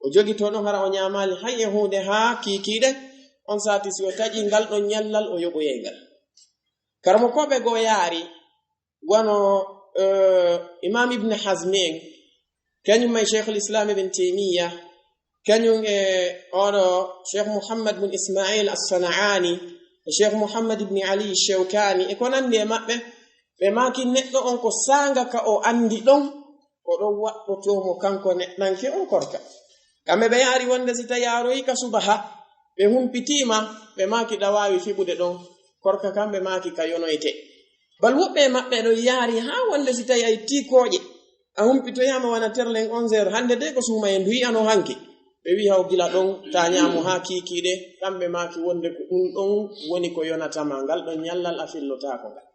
O jogitoo ɗon hara o ñaamaali hay e huunde haa kiikiiɗe, On saati si o taƴi ngal ɗon ñallal, o yoɓoyay ngal. Karamokooɓe goo yaari, wano, eh, Imam Ibn Hazmi en, kañum e Cheikhul Islam Ibn Taymiyyah, kañum e oɗo Cheikh Muhammad bin Ismail As-Sana'ani, e Cheikh Muhammad Ibn Ali Shawkani, e ko nandi e maɓɓe, ɓe maaki neɗɗo on ko saanga ka o andi ɗon, ko ɗon waɗɗotoo mo kanko neɗɗanke on korka. Kamɓe ɓe yaari wonde si tawi a aroyi ka subaha, ɓe humpitiima, ɓe maaki ɗa waawi fiɓude ɗon korka kan, ɓe maaki ka yonoyte. Bal woɓɓe e maɓɓe ɗon yaari haa wonde si tawi a ittii kooƴe, a humpitoyaama wona terlen onze heures, hannde de ko suumaye ndu yi'anoo hanki. Ɓe wi'a o gila ɗon, taa ñaamu haa kiikiiɗe, kamɓe maaki wonde ko ɗum ɗon woni ko yonata ma, ngal ɗon ñallal a fillotaako ngal.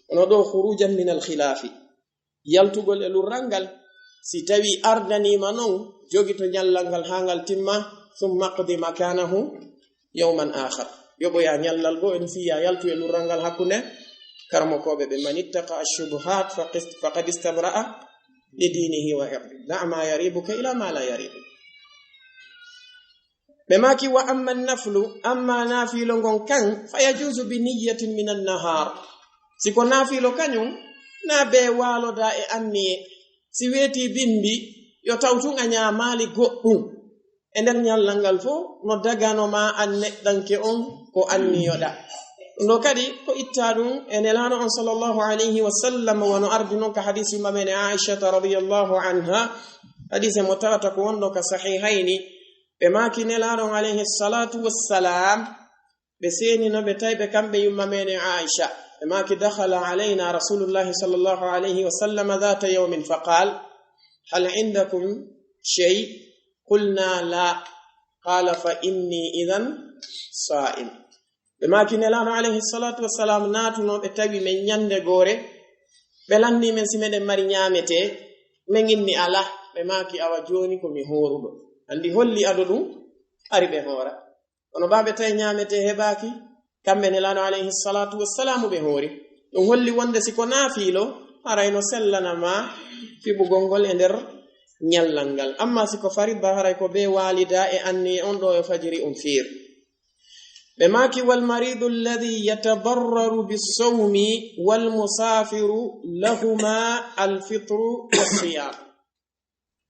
Kono ɗo khurujan min al-khilafi, yaltugol e lurral ngal, si tawi ardaniima non, jogito ñallal ngal haa ngal timma, thumma qdi makanahu yawman akhar. Yoɓoya ñallal goo, en fiya yaltu e lurral ngal hakkunde karamokooɓe ɓe, man ittaqa ash-shubuhat faqis-, faqad istabra'a li dinihi wa irdi. Da' ma yaribuka ila ma la yaribuk. Ɓe maaki, wa amma naflu, amma naafiilo ngon kan, fa yajuzu bi niyyatin min an-nahar. Si ko naafiilo kañum, na bee waaloda e anniye. Si weetii bimbi, yo taw tun a ñaamaali goɗɗum. E nder ñallal ngal fof, no dagano ma an neɗɗanke on ko anniyoɗa. Ɗum ɗo kadi ko itta ɗum e Nelaaɗo on sallallahu alayhi wa sallam, wano ardi non ka hadiisi yumma men Aishata radiyallahu anha, hadiise mo tawata ko wonɗo ka Sahihayni. Ɓe maaki Nelaaɗo on alayhi salatu wassalam, ɓe seenino ɓe tawi ɓe kamɓe yumma meɗen Aisha. Ɓe maaki, dakhala alayna rasulullahi sallallahu alayhi wa sallam dhata yawmin fa qal, hal indakum shay? Qulna la. Qala, fa inni idhan sa'im. Ɓe maaki Nelaaɗo alayhi salatu wassalam naatuno ɓe tawi men ñande goore, ɓe lanni men si meɗen mari ñaamete, men inni ala. Ɓe maaki, awa jooni ko mi hooruɗo. Andi holli ado ɗum ari ɓe hoora. Kono ɓa ɓe tawi ñaamete heɓaaki, kamɓe Nelaaɗo alayhi salatu wassalam ɓe hoori. Ɗum holli wonde si ko naafiilo, haray no sellana ma fiɓugol ngol e nder ñallal ngal. Amma si ko faridda, haray ko bee waalida e anniye on ɗo e fajiri on fiir. Ɓe maaki, wal maridu alladhi yatadarraru bis sawmi wal musafiru lahuma al fitru was siyam.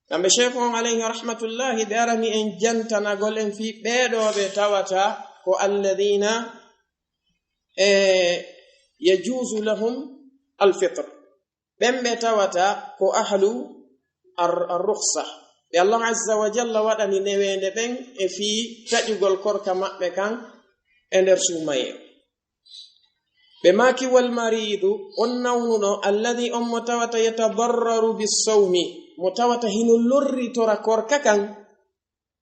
Kamɓe Cheikh on alayhi rahmatullahi, ɓe arani en jantanagol en fii ɓee ɗoo ɓe tawata ko alladhina, e, yajuzu lahum al fitr. Ɓen ɓe tawata ko ahlu ar-, ar-rukhsa. Ɓe Allah azza wa jalla waɗani neweende ɓen e fii taƴugol korka maɓɓe kan e nder suumayee. Ɓe maaki, wal maridu, on nawnuɗo, alladhi, on mo tawata, yatadarraru bis sawmi, mo tawata hino lorritora korka kan,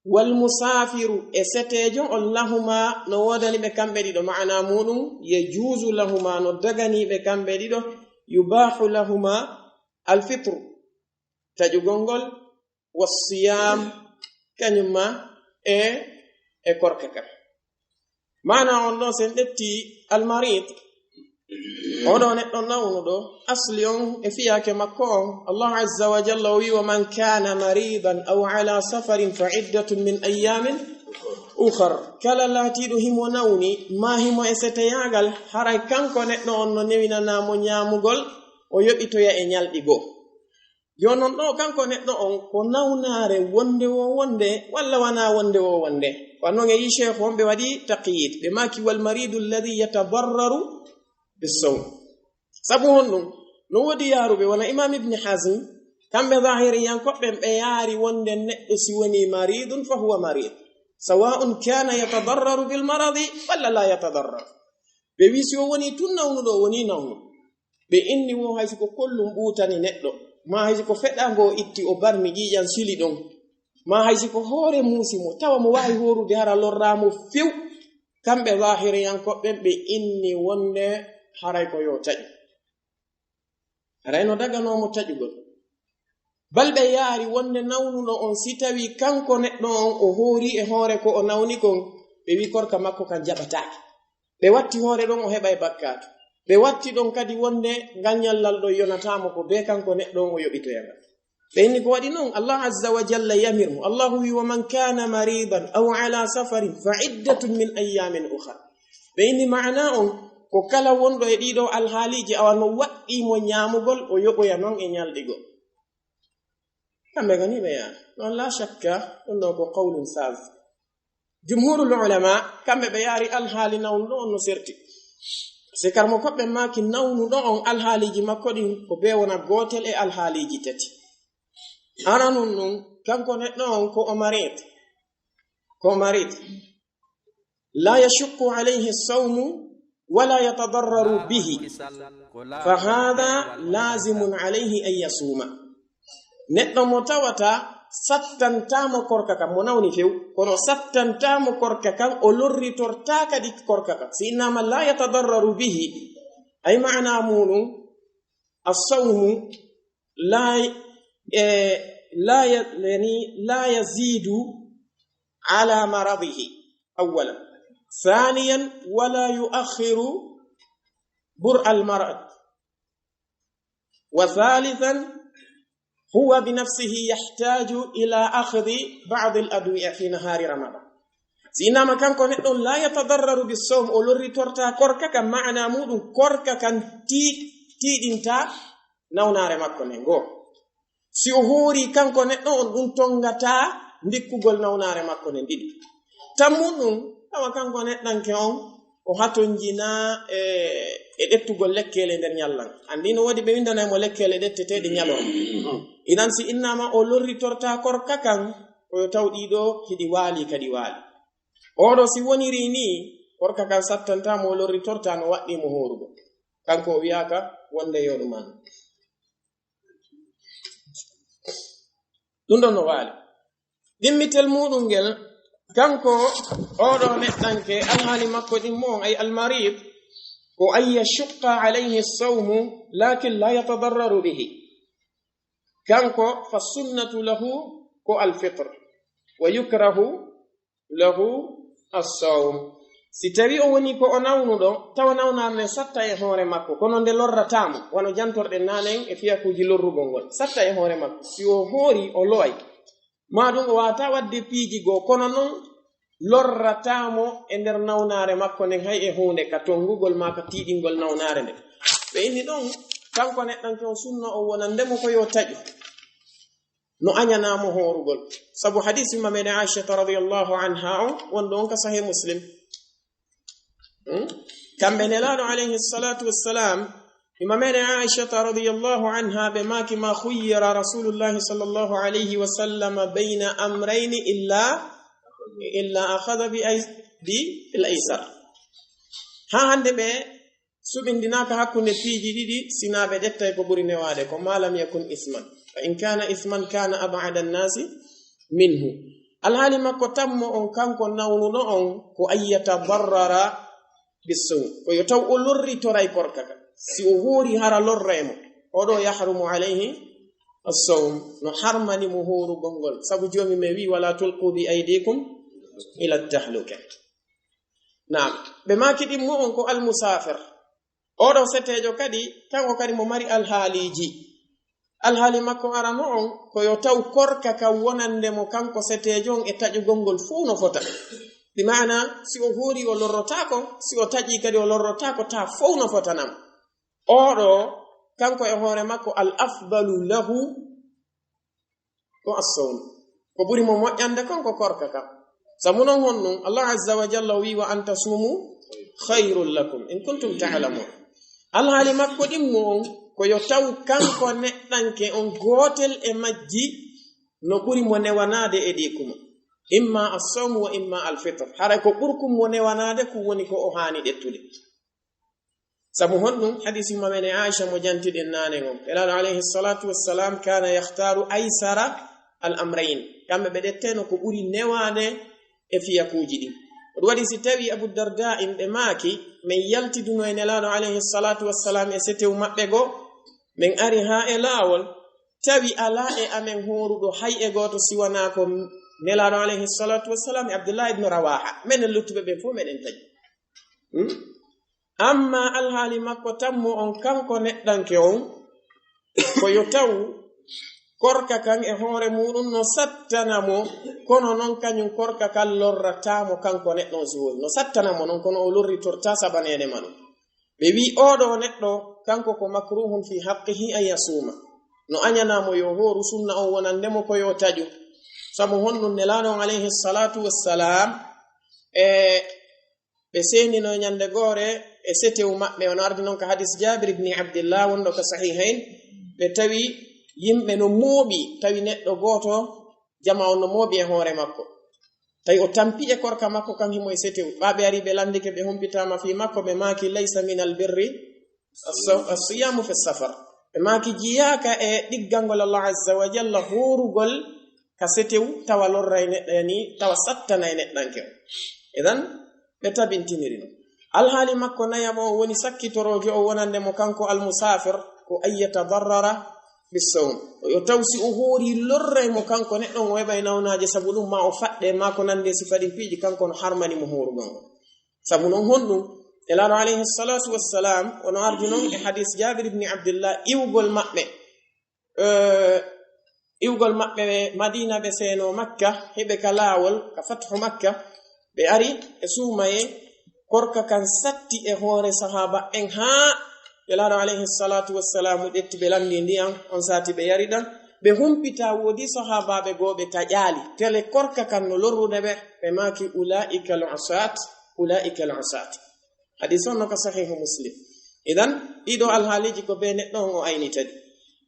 wal musafiru, e seteejo on, lahuma, no woodani ɓe kamɓe ɗiɗo, maana muɗum, yajuzu lahuma, no dagani ɓe kamɓe ɗiɗo, yubahu lahuma al fitru, taƴugol ngol, wa siyam, kañum ma e, e korka kan. Maana on ɗo, sen ƴetti al marid, oɗo neɗɗo nawnuɗo, asli on e fiyaake makko on, Allah azza wa jalla o wi, wa man kana maridan aw ala safarin fa iddatun min ayyamin ukhar. Kala laatiiɗo himo nawni, ma himo e seteyaagal, haray kanko neɗɗo on no newinanaa mo ñaamugol, o yoɓitoya e ñalɗi goo. Jooni non ɗo kanko neɗɗo on ko nawnaare wonde wo wonde walla wanaa wonde wo wonde? Ko non e yi Cheikh on ɓe waɗi taqyid, ɓe maaki, wal maridu alladhi yatadarraru bis sawm. Sabu honɗum? No woodi yaaruɓe wona Imam Ibn Hazm, kamɓe zahiriyankoɓe ɓe yaari wonde neɗɗo si woni maridun fa huwa marid, sawa'un kana yatadarraru bil maradi walla la yatadarrar. Ɓe wi si o woni tun nawnuɗo, o woni nawnuɗo. Ɓe inni wo hay si ko kollum ɓuutani neɗɗo, ma hay si ko feɗango o itti o barmi ƴiiƴan sili ɗon, ma hay si ko hoore muusi mo, tawa mo waawi hoorude hara lorraa mo few. Kamɓe zahiriyankoɓe ɓen ɓe inni wonde haray ko yo taƴu. Haray no daganoo mo taƴugol. Bal ɓe yaari wonde nawnuɗo on, si tawi kanko neɗɗo on o hoori e hoore ko o nawni kon, ɓe wi korka makko kan jaɓataake. Ɓe watti hoore ɗon o heɓay bakkaatu. Ɓe watti ɗon kadi wonde ngal ñallal ɗon yonataa mo ko bee kanko neɗɗo on o yoɓitoya ngal. Ɓe inni ko waɗi noon, Allah azza wa jalla yamir mo. Allahu wi, "Wa man kana maridan aw ala safarin fa iddatun min ayyamin ukhar." Ɓe inni maana on ko kala wonɗo e ɗiɗo alhaaliji, awa no waɗɗi mo ñaamugol, o yoɓoya noon e ñalɗi goo. Kamɓe ko ni ɓe yaa. Noon la shakka, ɗum ɗo ko qawlun saz. Jumhurul ulama, kamɓe ɓe yaari alhaali nawnuɗo on no serti. Se karmo koɓɓe maaki nawnuɗo on alhaaliji makko ɗin ko bee wona gootel e alhaaliji tati. Aranun ɗum, kanko neɗɗo on ko o marid. Ko o marid. La yashukku alayhi sawmu wala yatadarraru bihi. Fa hada lazimun alayhi an yasuma. Neɗɗo mo tawata sattantaamo korka kan, mo nawni few, kono sattantaamo korka kan, o lorritortaa kadi korka kan. Si innama la yatadarraru bihi, ay maana muɗum, assawmu la, eh, la ya-, yani, la yazidu ala maradihi, awwalan. Thaniyan, wala yuakhiru bur al marad. Wa thalithan, huwa bi nafsihi yahtaju ila akhdi ba'd al adwiya fi nahari Ramadan. Si innama kanko neɗɗo on la yatadarraru bis sawm, o lorritorta korka kan, maana muɗum korka kan ti-, tiiɗinta nawnaare makko nden goo. Si o hoori kanko neɗɗo on, ɗum tongata ndikkugol nawnaare makko nden ɗiɗi. Tammun ɗum, tawa kanko neɗɗanke on, o hatonjinaa e, e ɗettugol lekkeele nder ñallan. Anndi no woodi ɓe winndanay mo lekkeele ɗetteteeɗe ñalorma. Idan si innama o lorritorta korka kan, ko yo taw ɗiɗo hiɗi waali kadi waali. Oɗo si woniri ni, korka kan sattanta mo, o lorritorta, no waɗɗi mo hoorugol. Kanko o wiyaaka wonde yo ɗum an. Ɗum ɗon no waali. Ɗimmitel muɗum ngel, kanko oɗo neɗɗanke, alhaali makko ɗin mo on, ay almarid, ko an yashukka alayhi sawmu, lakin la yatadarraru bihi. Kanko fa sunnatu lahu ko alfitr, wa yukrahu lahu as-sawm. Si tawi o woni ko o nawnuɗo, tawa nawnaare nden satta e hoore makko, kono nde lorrataa mo, wano jantorɗen naanen e fiyakuuji lorrugol ngol, satta e hoore makko. Si o hoori, o lo'ay, maa ɗum o waawataa waɗde piiji goo, kono noon lorrataa mo e nder nawnaare makko nden hay e huunde ka tonngugol maa ka tiiɗingol nawnaare nden. Ɓe inni ɗon, kanko neɗɗanke on sunna o wonande mo ko yo taƴu. No añanaa mo hoorugol. Sabu hadiis Umma meɗen Aishata radiyallahu anha on, wonɗo on ka Sahih Muslim. Hmm? Kamɓe Nelaaɗo alayhi salatu wassalam, Umma meɗen Aishata radiyallahu anha ɓe maaki ma khuyyira Rasulullahi sallallahu alayhi wa sallam bayna amrayni illa, illa akhadha bi ay-, bi al aysar. Haa hannde ɓe suɓindinaaka hakkunde piiji ɗiɗi, sinaa ɓe ƴettay ko ɓuri newaade, ko ma lam yakun isman. Fa in kana isman kana ab'ada an-nasi minhu. Alhaali makko tammo on kanko nawnuɗo on ko an yatadarrara bis-sawm. Ko yo taw o lorritoray korka ka. Si o hoori hara lorray mo. Oɗo yahrumu alayhi as-sawm. No harmani mo hoorugol ngol. Sabu Joomi men wi, "Wala tulqu bi aydikum ila tahluka." Naam. Ɓe maaki ɗimmo on ko almusafir. Oɗo seteejo kadi, kanko kadi mo mari alhaaliiji. Alhaali makko arano on, ko yo taw korka ka wonande mo kanko seteejo on e taƴugol ngol fow no fota. Bi maana, si o hoori o lorrotaako, si o taƴi kadi o lorrotaako, taa fow no fotana mo. Oɗo, kanko e hoore makko, al afdalu lahu ko as-sawm. Ko ɓuri mo moƴƴande kon ko korka ka. Sabu non honɗum, Allah azza wa jalla o wi, "Wa an tasumu khayrun lakum in kuntum ta'lamun." Alhaali makko ɗimmo on, ko yo taw kanko neɗɗanke on gootel e majji no ɓuri mo newanaade e ɗi kuma. Imma as-sawm wa imma al-fitr. Haray ko ɓurkum mo newanaade kun woni ko o haani ƴettude. Sabu honɗum? Hadiisi Umma meɗen Aisha mo jantiɗen naane on. Nelaaɗo alayhi salatu wassalam kana yakhtaru aysara al amrayn. Kamɓe ɓe ƴetteno ko ɓuri newaade e fiyakuuji ɗin. Ko ɗum waɗi si tawi Abu Darda en ɓe maaki, men yaltiduno e Nelaaɗo alayhi salatu wassalam e setew maɓɓe goo, men ari haa e laawol, tawi alaa e amen hooruɗo hay e gooto si wanaa ko Nelaaɗo alayhi salatu wassalam e Abdullah ibn Rawaha. Menen luttuɓe ɓen fof meɗen taƴi. Hmm? Amma alhaali makko tammo on kanko neɗɗanke on, ko yo taw Korka kan e hoore muɗum no sattana mo, kono non kañum korka kan lorrataa mo kanko neɗɗo on si hoori. No sattana mo non, kono o lorritortaa sabaneede ma ɗum. Ɓe wi'i, "Oo ɗoo neɗɗo, kanko ko makruhun fi haqqihi an yasuuma." No añanaa mo yo hooru, sunna on wonande mo ko yo taƴu. Sabu honɗum? Nelaaɗo on alayhi salatu wassalam, e ɓe seenino ñande goore e setewu maɓɓe. Ono ardi non ka hadis Jabir ibni Abdillah wonɗo ka Sahihayn, ɓe tawi yimɓe no mooɓi, tawi neɗɗo gooto jama on no mooɓi e hoore makko. Tawi o tampi e korka makko kan himo e setewu. Ɓaa ɓe ari ɓe landike, ɓe humpitaama fii makko, ɓe maaki, "Laysa min al birri as-, as-siyamu fi safar." Ɓe maaki, "Jiyaaka e ɗiggangol Allah azza wa jalla hoorugol ka setewu, tawa lorray neɗɗo, yani tawa sattanay neɗɗanke on." Idan, ɓe tabintiniri non. Alhaali makko nayamo o woni sakkitoroojo o wonande mo kanko almusaafir, ko an yatadarrara bissawm. Yo taw si o hoori lorray mo kanko neɗɗo on, o heɓay nawnaaje sabu ɗum, ma o faɗɗe, ma ko nande sifa ɗin piiji, kanko no harmani mo hoorugol ngol. Sabu non honɗum? Nelaaɗo alayhi salatu wassalam, ono ardi non e hadis Jabir ibni Abdillah, iwgol maɓɓe, eh, iwgol maɓɓe Madina, ɓe seeno Makka, hiɓe ka laawol, ka fathu Makka, ɓe ari e suumaye, korka kan satti e hoore sahaaba en haa Nelaaɗo alayhi salatu wassalam ƴetti ɓe landi ndiyan, on sati ɓe yari ɗan, ɓe humpita woodi sahaabaaɓe goo ɓe taƴaali. Tele korka kan no lorrude ɓe, ɓe maaki, "Ulaa'ika al-usaat, ulaa'ika al-usaat." Hadis on no ka Sahihu Muslim. Idan, ɗiɗo alhaaliiji ko bee neɗɗo on o aynitani.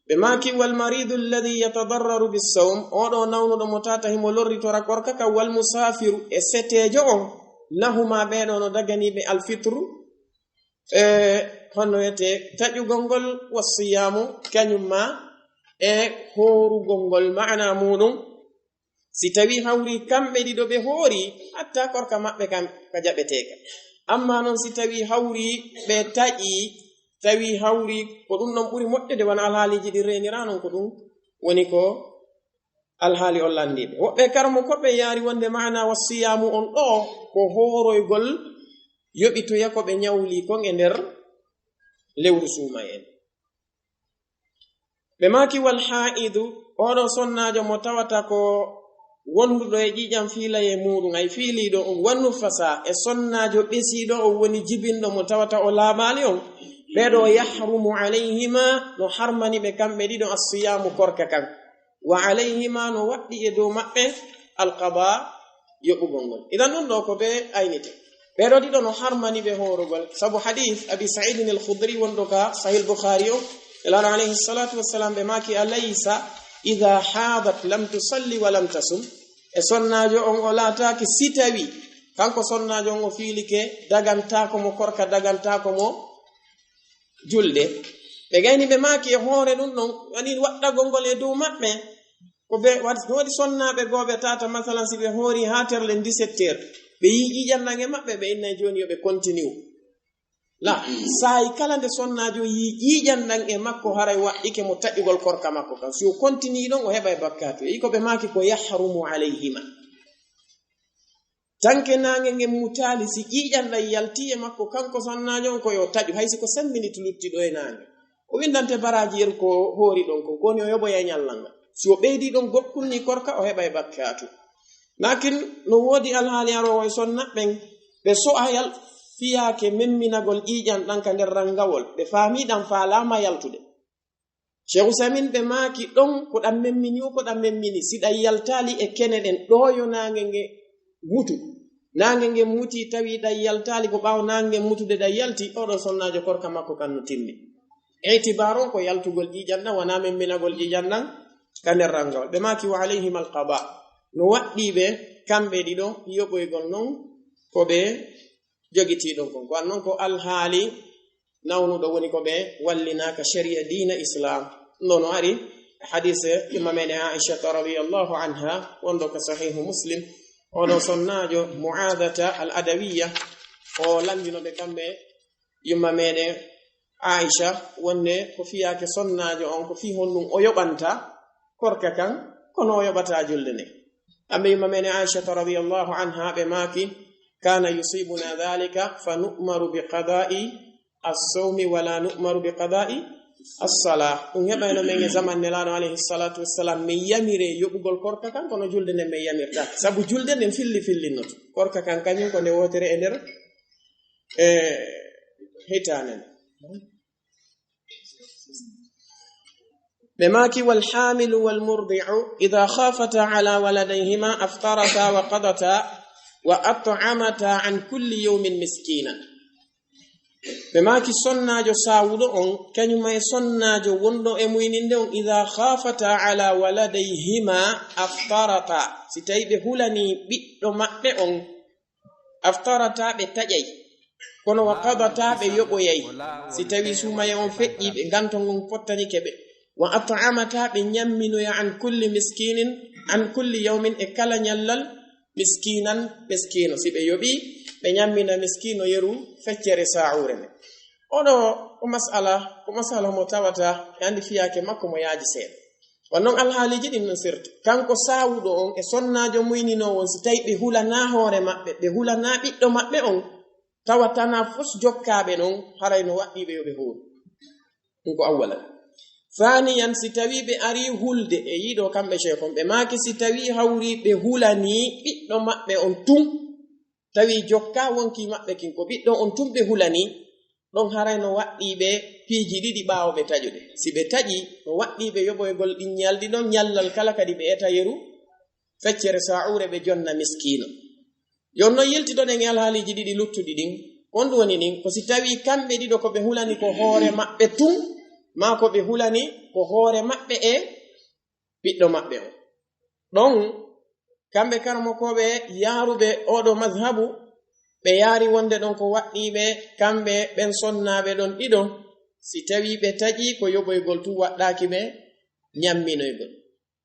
Ɓe maaki, "Wal maridu alladhi yatadarraru bis sawm," oo ɗoo nawnuɗo mo tata himo lorritora korka kan, "wal musaafiru," e seteejo on, "lahuma," ɓee ɗoo no daganii ɓe al fitru, e honno wiyetee, taƴugol ngol, "was siyaamu," kañum ma e hoorugol ngol. Maana muuɗum, si tawii hawrii kamɓe ɗiɗo ɓe hoori, hatta korka maɓɓe kan ka jaɓeteeka. Ammaa non si tawii hawrii ɓe taƴii, tawii hawrii ko ɗum ɗon ɓuri moƴƴude, wano alhaaliiji ɗin reenira non, ko ɗum woni ko alhaali on landiiɓe. Woɓɓe karamokooɓe yaari wonde maana wa siyaamu on ɗoo ko hooroygol yoɓitoya ko ɓe ñawli kon e nder lewru suumayee. Ɓe maaki, "Wal haa'idu," oo ɗoo sonnaajo mo tawata ko wonduɗo e ƴiiƴan fiilayee muuɗum, ay fiiliiɗo on, "wan nufasa," e sonnaajo ɓesiiɗo on woni jibinɗo mo tawata o laaɓaali on, ɓee ɗoo, "yahrumu alayhima," no harmani ɓe kamɓe ɗiɗo, "as-siyaamu," korka kan, "wa alayhima," no waɗɗi e dow maɓɓe, "al-qadaa," yoɓugol ngol. Idan ɗum ɗoo ko ɓe aynite. Ɓee ɗoo ɗiɗo no harmani ɓe hoorugol. Sabu hadith Abi Sa'idin al-Khudri wonɗo ka Sahih Bukhari o, Nelaaɗo alayhi salatu wassalam ɓe maaki, "Alaysa idha hadat lam tusalli wa lam tasum?" E sonnaajo on o laataaki si tawi kanko sonnaajo on o fiilike, dagantaako mo korka, dagantaako mo julde. Ɓe gayni ɓe maaki e hoore ɗum ɗon, woni waɗɗagol ngol e dow maɓɓe. Ko ɓe waɗi, no waɗi sonnaaɓe goo ɓe tata, masalan, si ɓe hoori haa terle dix-sept heures, ɓe yii ƴiiƴan ɗan e maɓɓe, ɓe innay jooni yo ɓe continue. La, saa'i kala nde sonnaajo yii ƴiiƴan ɗan e makko, haray waɗɗike mo taƴugol korka makko kan. Si o continue ɗon, o heɓay bakkaatu. E ko ɓe maaki ko yahrumu alayhima. Tanke naange ngen mutaali, si ƴiiƴan ɗan yalti e makko, kanko sonnaajo on ko yo taƴu, hay si ko cinq minutes lutti ɗoo e naange. O windante baraaji yeru ko hoori ɗon kon, ko woni o yoɓoya e ñallal ngal. Si o ɓeydi ɗon goɗɗum ni korka, o heɓay bakkaatu. Laakin no woodi alhaali aroowo e sonna ɓen, ɓe so'ayal fiyaake memminagol ƴiiƴan ɗan ka nder rangawol, ɓe faami ɗan faalaama yaltude. Cheikh Usaymin ɓe maaki ɗon ko ɗan memmini, o ko ɗan memmini, si ɗan yaltaali e kene ɗen, ɗoo yo naange nge mutu. Naange ngen muti, tawi ɗan yaltaali, ko ɓaawo naange ngen mutude ɗan yalti, oo ɗoo sonnaajo korka makko kan no timmi. Itibaar on ko yaltugol ƴiiƴan ɗan, wanaa memminagol ƴiiƴan ɗan ka nder rangawol. Ɓe maaki, "Wa alayhima al-qadaa." No waɗɗii ɓe kamɓe ɗiɗo yoɓoygol non ko ɓe jogitii ɗon kon. Ko an non ko alhaali nawnuɗo woni ko ɓe wallinaaka sharia diina Islam. Ɗum ɗoo no ari hadise yumma meɗen Aishata radiyallahu anha, wonɗo ko Sahihu Muslim. Oo ɗoo sonnaajo Mu'adata al-Adawiyya, o landino ɓe kamɓe yumma meɗen Aisha wonde ko fiyaake sonnaajo on, ko fii honɗum o yoɓanta korka kan, kono o yoɓata julde nde. Kamɓe yumma meɗen Aishata radiyallahu anha ɓe maaki, "Kana yusibuna dhalika fa nu'maru bi qada'i as-sawmi wa la nu'maru bi qada'i Assala, ɗum heɓayno men e zaman Nelaaɗo alayhi salatu wassalam, men yamire yoɓugol korka kan, kono julde nden men yamirtaake. Sabu julde nden filli fillinnoto. Korka kan kañum ko nde wootere e nder, e, hitaande nden. Ɓe maaki, "Wal hamilu wal murdi'u idha khafata ala waladayhima aftarata wa qadata wa at'amata an kulli yawmin miskina." Ɓe maaki, sonnaajo saawuɗo on, kañum e sonnaajo wonɗo e muyninde on, "Idha khafata ala waladayhima aftarata." Si tawi ɓe hulani ɓiɗɗo maɓɓe on, aftarata, ɓe taƴay. Kono wa qadata, ɓe yoɓoyay. Si tawi suumaye on feƴƴi, ɓe nganto ngon fottanike ɓe. Wa at'amata, ɓe ñamminoya an kulli miskinin, an kulli yawmin, e kala ñallal, miskinan, miskino. Si ɓe yoɓi, ɓe ñammina miskino yeru feccere saawure nde. Oɗo ko masala, ko masala mo tawata e andi fiyaake makko mo yaaji seeɗa. Won non alhaaliji ɗin no sirti. Kanko saawuɗo on e sonnaajo muyninoowo on, si tawi ɓe hulanaa hoore maɓɓe, ɓe hulanaa ɓiɗɗo maɓɓe on, tawa tanaa fus jokkaaɓe non, haray no waɗɗii ɓe yo ɓe hooru. Ɗum ko awwalan. Saaniyan, si tawi ɓe arii hulde e yiɗo kamɓe sheekh on, ɓe maaki si tawi hawri ɓe hulanii ɓiɗɗo maɓɓe on tun, tawi jokkaa wonkii maɓɓe kin, ko ɓiɗɗo on tun ɓe hulanii, ɗon haray no waɗɗii ɓe piiji ɗiɗi ɓaawo ɓe taƴude. Si ɓe taƴii, no waɗɗii ɓe yoɓoygol ɗin ñalɗi ɗon, ñallal kala kadi ɓe eta yeru feccere saawure, ɓe jonna miskiino. Yon non yiltidoɗen e alhaaliiji ɗiɗi luttuɗi ɗin. Ko honɗum woni ɗin? Ko si tawi kamɓe ɗiɗo ko ɓe hulani ko hoore maɓɓe tun, maa ko ɓe hulani ko hoore maɓɓe e ɓiɗɗo maɓɓe on. Ɗon, kamɓe karamokooɓe yaaruɓe oɗo mazhabu, ɓe yaari wonde ɗon ko waɗɗii ɓe kamɓe ɓen sonnaaɓe ɗon ɗiɗo, si tawi ɓe taƴii ko yoɓoygol tun waɗɗaaki ɓe ñamminoygol.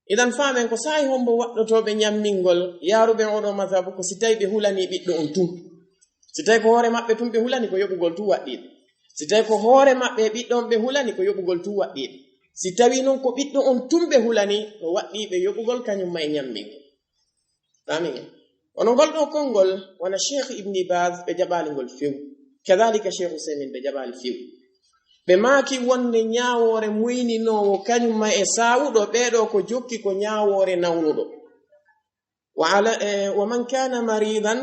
Idan faamen ko saa'i hombo waɗɗotooɓe ñammingol yaaruɓe oɗo mazhabu ko si tawi ɓe hulanii ɓiɗɗo on tun. Si tawi ko hoore maɓɓe tun ɓe hulani ko yoɓugol tun waɗɗii ɓe. Si tawi ko hoore maɓɓe e ɓiɗɗo on ɓe hulani ko yoɓugol tun waɗɗii ɓe. Si tawi non ko ɓiɗɗo on tun ɓe hulani no waɗɗii ɓe yoɓugol kañum ma e ñammingol. Amin. Kono ngol ɗoo konngol, wona Cheikh Ibni Baz ɓe jaɓaali ngol few. Kadhalika Cheikh Usaymin ɓe jaɓaali few. Ɓe maaki wonde ñaawoore muyninoowo kañum ma e saawuɗo, ɓee ɗoo ko jokki ko ñaawoore nawnuɗo. Wa ala, eh, wa man kana maridan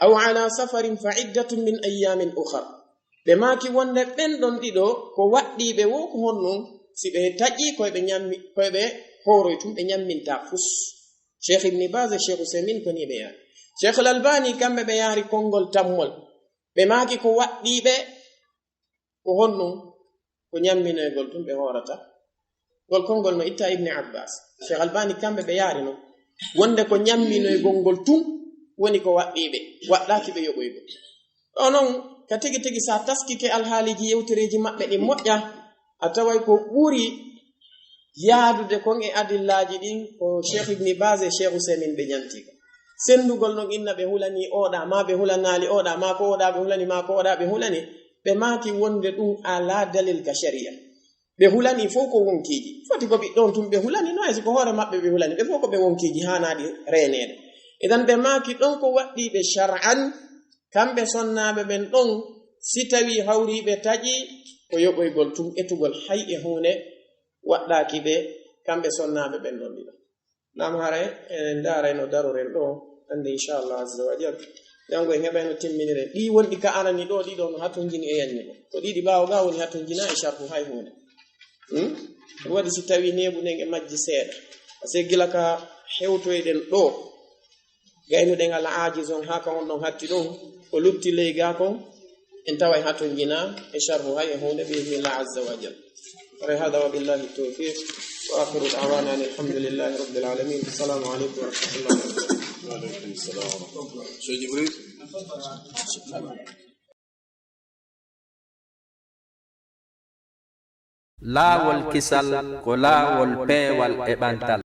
aw ala safarin fa iddatun min ayyamin ukhar. Ɓe maaki wonde ɓen ɗon ɗiɗo ko waɗɗii ɓe wo ko honno si ɓe taƴii ko ɓe ñammi, ko ɓe hooroy tun ɓe ñamminta fus. Cheikh Ibni Baz e Cheikh Usaymin ko ni ɓe yaari. Cheikh Al Albani kamɓe ɓe yaari konngol tammol. Ɓe maaki ko waɗɗii ɓe ko honno ko ñamminoygol tun ɓe hoorata. Ngol konngol no itta Ibni Abbas. Cheikh Albani kamɓe ɓe yaari non. Wonde ko ñamminoygol ngol tun woni ko waɗɗii ɓe. Waɗɗaaki ɓe yoɓoygol. Ɗoo non, ka tigi tigi sa taskike alhaaliiji yewtereeji maɓɓe ɗin moƴƴa, a taway ko ɓuri yaadude kon e adillaaji ɗin ko Cheikh Ibni Baz e Cheikh Usaymin ɓe ñanti ka. Senndugol non inna ɓe hulanii oɗa, maa ɓe hulanaali oɗa, maa ko oɗa ɓe hulani, maa ko oɗa ɓe hulani, ɓe maaki wonde ɗum alaa dalil ka sharia. Ɓe hulanii fof ko wonkiiji. Foti ko ɓiɗɗo on tun ɓe hulani, no hay si ko hoore maɓɓe ɓe hulani, ɓe fof ko ɓe wonkiiji haanaaɗi reeneede. Idan ɓe maaki ɗon ko waɗɗii ɓe shar'an, kamɓe sonnaaɓe ɓen ɗon, si tawii hawriiɓe taƴi, ko yoɓoygol tun etugol hay e huunde waɗɗaaki ɓe, kamɓe sonnaaɓe ɓen ɗon ɗiɗo. Naam, haray en ndaaray no daroren ɗo, hannde inchallah azza wa jal. Janngo en heɓay no timminiren. Ɗii wonɗi ka arani ɗo, ɗiɗo no hatonjini e yanni ɗo. Ko ɗiɗi ɓaawo ga woni hatonjina e sharhu hay huunde. Hmm? Ɗum waɗi si tawi neeɓuɗen e majji seeɗa. Parce que gila ka hewtoyɗen ɗo, gaynuɗen ala aajis on haa ka on ɗon hatti ɗum, ko lutti ley gaa kon, en taway hatonjina e sharhu hay e huunde bi idhnillah azza wa jal. Haray hada wa billahi tawfiq. Wa akhiru da'wana anil hamdulillahi rabbil alamin. Assalamu alaikum wa rahmatullahi wa barakatuh. Wa alaikum salam wa rahmatullah. Cheikh Jibril. Laawol kisal ko laawol peewal e ɓantal.